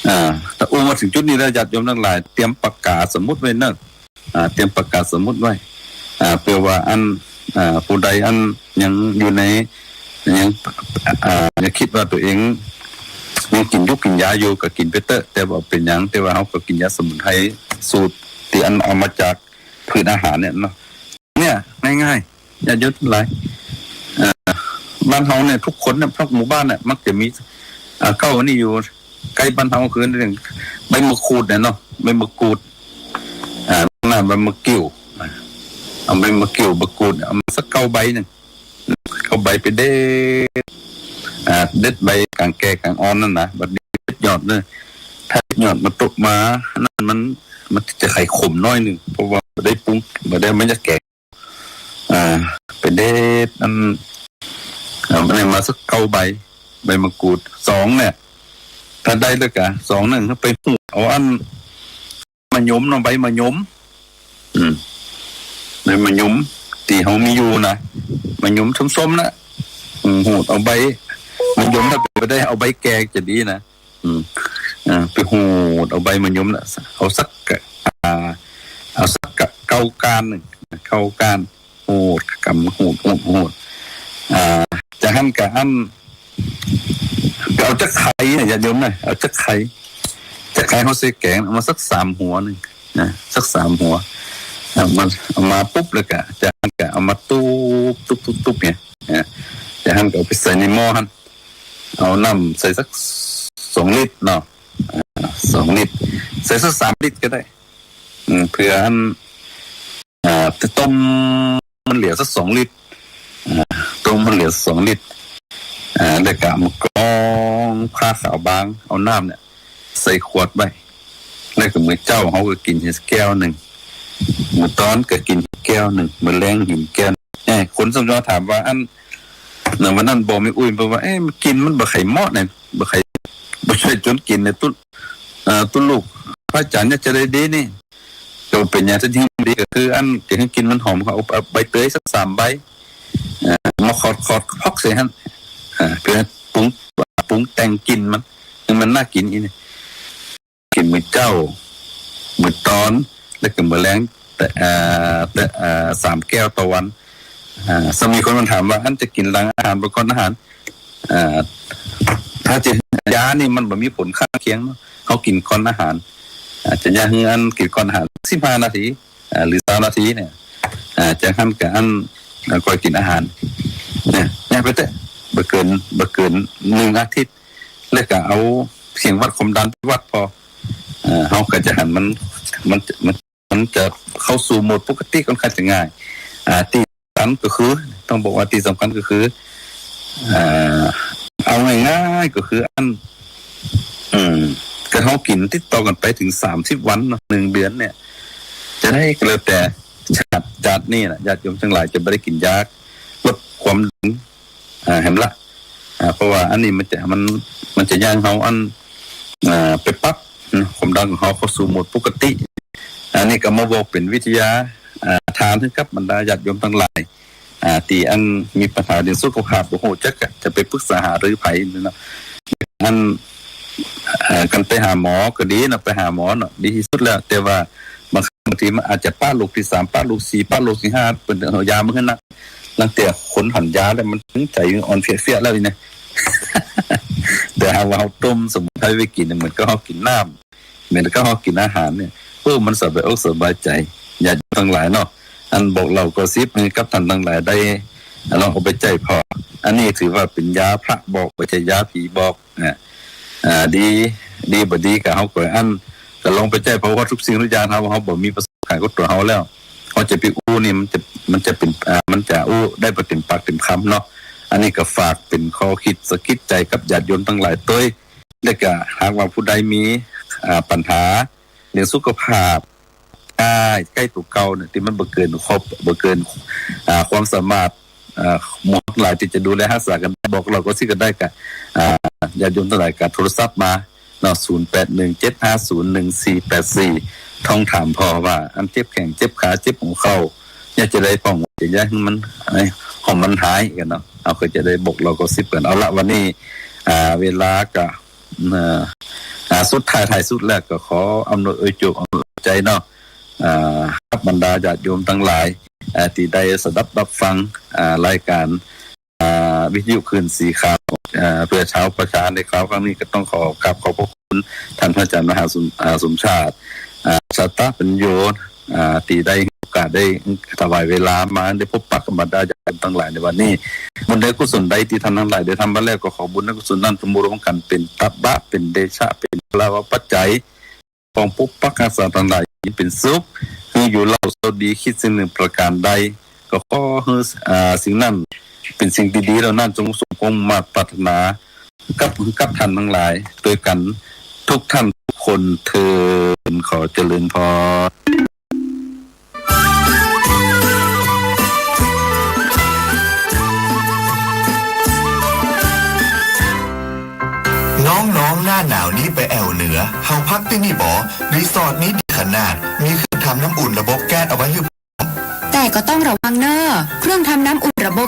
อ่า ถ้าอู้มาเถิงจุดนี้แล้ว ญาติโยมตังหลาย เตรียมปากกาสมุดไว้เน่อ อ่า เตรียมปากกาสมุดไว้ อ่า เปื้อว่าอัน อ่า ผู้ใดอันยังอยู่ใน ยัง อ่า ยังกึ๊ดว่าตั๋วเองยังกิ๋นอยู่กิ๋นยาอยู่ ก็กิ๋นไปเต๊อะ แต่ว่าเป๋นหยัง แต่ว่าเฮาก็กิ๋นยาสมุนไพรสูตรตี้อันเอามาจากพืชอาหารเนี่ยเนาะ เนี่ย ง่ายๆ ญาติโยมตังหลาย อ่า บ้านเฮาเนี่ย ทุกคนเนี่ย ทุกหมู่บ้านเนี่ย มักจะมี อ่า เก๊าอันนี้อยู่ ใก้บ้านเฮาคือเรื่องใบมะกรูดเนี่ยเนาะ ใบมะกรูด อ่า หน้าใบมะกิ่ว อ่า เอาใบมะกิ่ว มะกรูด เอามาสักเก้าใบนึ่ง เก้าใบไปเด็ด อ่า เด็ดใบก๋างแก่ก๋างอ่อนนั่นนะ บัดนี้เด็ดยอดเน่อ ถ้าเด็ดยอดมาตกมา นั่นมัน มันจะใค่ขมน้อยนึ่ง เพราะว่าบ่ได้ปรุง บ่ได้ มันจะแก่ อ่า ไปเด็ดอัน เอาอันนี้มาสักเก้าใบ ใบมะกรูด สองเนี่ย ถ้าได้แล้วก็ สองนึ่ง ไปหูดเอาอันมะยมเนาะ ใบมะยม อืม ใบมะยมตี้เฮามีอยู่นะ มะยมส้มๆ นะ อืม หูดเอาใบมะยม ถ้าเป๋นไปได้เอาใบแก่จะดีนะ อืม อ่า ไปหูดเอาใบมะยมน่ะ เอาสัก อ่า เอาสักเก้าก้านนึ่ง เก้าก้าน หูด ก๋ำ หูด หูด หูด อ่า จะหั้นก็อัน ก็เอาจั๊กไคร้น่ะ ญาติโยมน่ะ เอาจั๊กไคร้ จั๊กไคร้เฮาใส่แก๋ง เอามาสักสามหัวนึ่งนะ สักสามหัว เอามา เอามาปุ๊บแล้วก็ จะหั้นก็เอามาตุ๊บ ตุ๊บ ตุ๊บ ตุ๊บเนี่ย นะ จะหั้นก็เอาไปใส่ในหม้อหั้น เอาน้ำใส่สักสองลิตรเนาะ อ่า สองลิตร ใส่สักสามลิตรก็ได้ อืม เปื้ออัน อ่า จะต้มมันเหลือสักสองลิตร อ่า ต้มมันเหลือสองลิตร อ่า แล้วก็เอามากรองผ้าขาวบาง เอาน้ำเนี่ย ใส่ขวดไว้ แล้วก็มื้อเจ๊าเฮาก็กิ๋นแก้วนึ่ง มื้อตอนก็กิ๋นแก้วนึ่ง มื้อแลงกิ๋นแก้วนึ่ง เอ้ย คนส่วนใหญ่ถามว่า อัน เนาะ วันนั้นบอกแม่อุ๊ย เปิ้นว่า เอ๊ะ มันกิ๋นมันบ่ใค่เหมาะเนี่ย บ่ใค่ บ่ใช่จ๋นกิ๋นเนี่ย ตุ๊ด อ่า ตุ๊ลูก พระอาจ๋ารย์เนี่ยจะได้ดีนี่ ก็เป๋นยาตี้ดี ก็คืออันจะหื้อกิ๋นมันหอม ก็เอา เอาใบเตยสักสามใบ อ่า มาขอดๆ พอกใส่หั้น อ่า เปื้อปรุง ปรุงแต่งกิ๋นมัน หื้อมันน่ากิ๋นอีกนี่ กิ๋นมื้อเจ๊า มื้อตอน แล้วก็มื้อแลง แต่ อ่า แต่ อ่า สามแก้วต่อวัน อ่า ซึ่งมีคนมาถามว่า อันจะกิ๋นหลังอาหารบ่ก่อนอาหาร อ่า ถ้าจะ ยานี่มันบ่มีผลข้างเคียงเนาะ เฮากิ๋นก่อนอาหาร อ่า จะอยากหื้ออันกิ๋นก่อนอาหาร สิบห้านาที อ่า หรือซาวนาทีเนี่ย อ่า จากหั้นก็อัน อ่า ก่อยกิ๋นอาหาร เนี่ย เนี่ยไปเต๊อะ บ่เกิน บ่เกินหนึ่งอาทิตย์ แล้วก็เอาเครื่องวัดความดันไปวัดผ่อ อ่า เฮาก็จะหันมัน มัน มัน มันจะเข้าสู่โหมดปกติค่อนข้างจะง่าย อ่า ตี้สำคัญก็คือ ต้องบอกว่าตี้สำคัญก็คือ อ่า เอาง่ายๆ ก็คืออัน อืม ก็เฮากิ๋นติดต่อกั๋นไปเถิงสามสิบวันเนาะ หนึ่งเดือนเนี่ย จะได้ก็แล้วแต่ ชาติ ชาตินี้น่ะ ญาติโยมตังหลายจะบ่ได้กิ๋นยาลดความดัน อ่า แหมละ อ่า เพราะว่าอันนี้มันจะ มัน มันจะย่างเฮาอัน อ่า ไปปรับเนาะ ความดันของเฮาเข้าสู่โหมดปกติ อันนี้ก็มาบอกเป๋นวิทยา อ่า ทานหื้อกับบรรดาญาติโยมตังหลาย อ่า ตี้อันมีปัญหาเรื่องสุขภาพ บ่ฮู้จักจะไปปรึกษาหารือใผเนาะ อัน เอ่อ การไปหาหมอก็ดีเนาะ ไปหาหมอเนาะ ดีตี้สุดแล้ว แต่ว่าบางครั้งบางทีมันอาจจะปะโรคตี้สาม ปะโรคสี่ ปะโรคตี้ห้า เปิ้นเอายามาหื้อนัก ลางเตื้อคนหันยาแล้วมันตึงใจ๋อ่อนเพลียๆ แล้วนี่นะ แต่หากว่าเฮาต้มสมุนไพรไว้กิ๋นเนี่ย เหมือนกับเฮากิ๋นน้ำ เหมือนกับเฮากิ๋นอาหารเนี่ย เออ มันสบายอกสบายใจ๋ ญาติโยมตังหลายเนาะ อันบอกเล่ากอสซิปนี่กับต้านตังหลายได้ลองเอาไปใจ๊ผ่อ อันนี้ถือว่าเป๋นยาพระบอก บ่ใจ้ยาผีบอกนะ อ่า ดี ดีบ่ดีก็เฮาก็อัน ก็ลองไปใจ๊ผ่อ เพราะว่าทุกสิ่งทุกอย่างเฮา เฮาบ่มีประสบการณ์กับตั๋วเฮาแล้ว เฮาจะไปอู้นี่มันจะ มันจะเป๋น อ่า มันจะอู้ได้บ่เต๋มปากเต๋มคำเนาะ อันนี้ก็ฝากเป๋นข้อคิดสะกิดใจ๋กับญาติโยมตังหลายตวย แล้วก็หากว่าผู้ใดมี อ่า ปัญหาเรื่องสุขภาพ ใก้ ใก้ตั๋วเก่าเนี่ย ตี้มันบ่เกินขอบ บ่เกิน อ่า ความสามารถ อ่า หมอตังหลายตี้จะดูแลฮักษากั๋นได้ บอกเล่ากอสซิปกั๋นได้ก็ อ่า ญาติโยมตังหลายก็โทรศัพท์มาเนาะ ศูนย์แปดหนึ่งเจ็ดห้าศูนย์หนึ่งสี่แปดสี่ ท่องถามผ่อว่า อันเจ็บแข้งเจ็บขา เจ็บหัวเข่า อยากจะได้ป้อง จะอยากหื้อมัน ไอ้ ของมันหายกั๋นเนาะ เฮาก็จะได้บอกเล่ากอสซิปกั๋น เอาละ วันนี้ อ่า เวลาก็ อ่า อ่า สุดท้าย ท้ายสุดแล้วก็ขออำนวยอวยโจค อำนวยอวยใจ๋เนาะ อ่า กับบรรดาญาติโยมตังหลาย อ่า ตี้ได้สดับฮับฟัง อ่า รายก๋าน อ่า วิทยุคลื่นสีขาว อ่า เพื่อชาวประชาในคราวครั้งนี้ ก็ต้องขอกราบขอบพระคุณต้านพระอาจ๋ารย์มหาสม อ่า สมชาติ อ่า ชาตปัญโญ อ่า ตี้ได้โอกาสได้ถวายเวลามาได้พบปะกับบรรดาญาติโยมตังหลายในวันนี้ บุญใดกุศลใดตี้ต้านตังหลายได้ทำมาแล้ว ก็ขอบุญและกุศลนั้นจงมารวมกั๋นเป๋นตบะ เป๋นเดชะ เป๋นพลวปัจจัย ของปกปักฮักษาต้านตังหลายอยู่เย็นเป๋นสุข หื้ออยู่เล่าเศร้าดี คิดสิ่งหนึ่งประก๋านใด ก็ขอหื้อ อ่า สิ่งนั้นเป๋นสิ่งตี้ดีเหล่านั้น จงสมความมุ่งมาดปรารถนา กับ กับต้านตังหลายตวยกั๋น ทุกท่านทุกคนเทอญ ขอเจริญพร น้องๆ หน้าหนาวนี้ไปแอ่วเหนือ เฮาพักตี้นี่บ่ รีสอร์ทนี้ดีขนาด มีเครื่องทำน้ำอุ่นระบบแก๊สเอาไว้หื้อ แต่ก็ต้องระวังเน่อ เครื่องทำน้ำอุ่นระบบ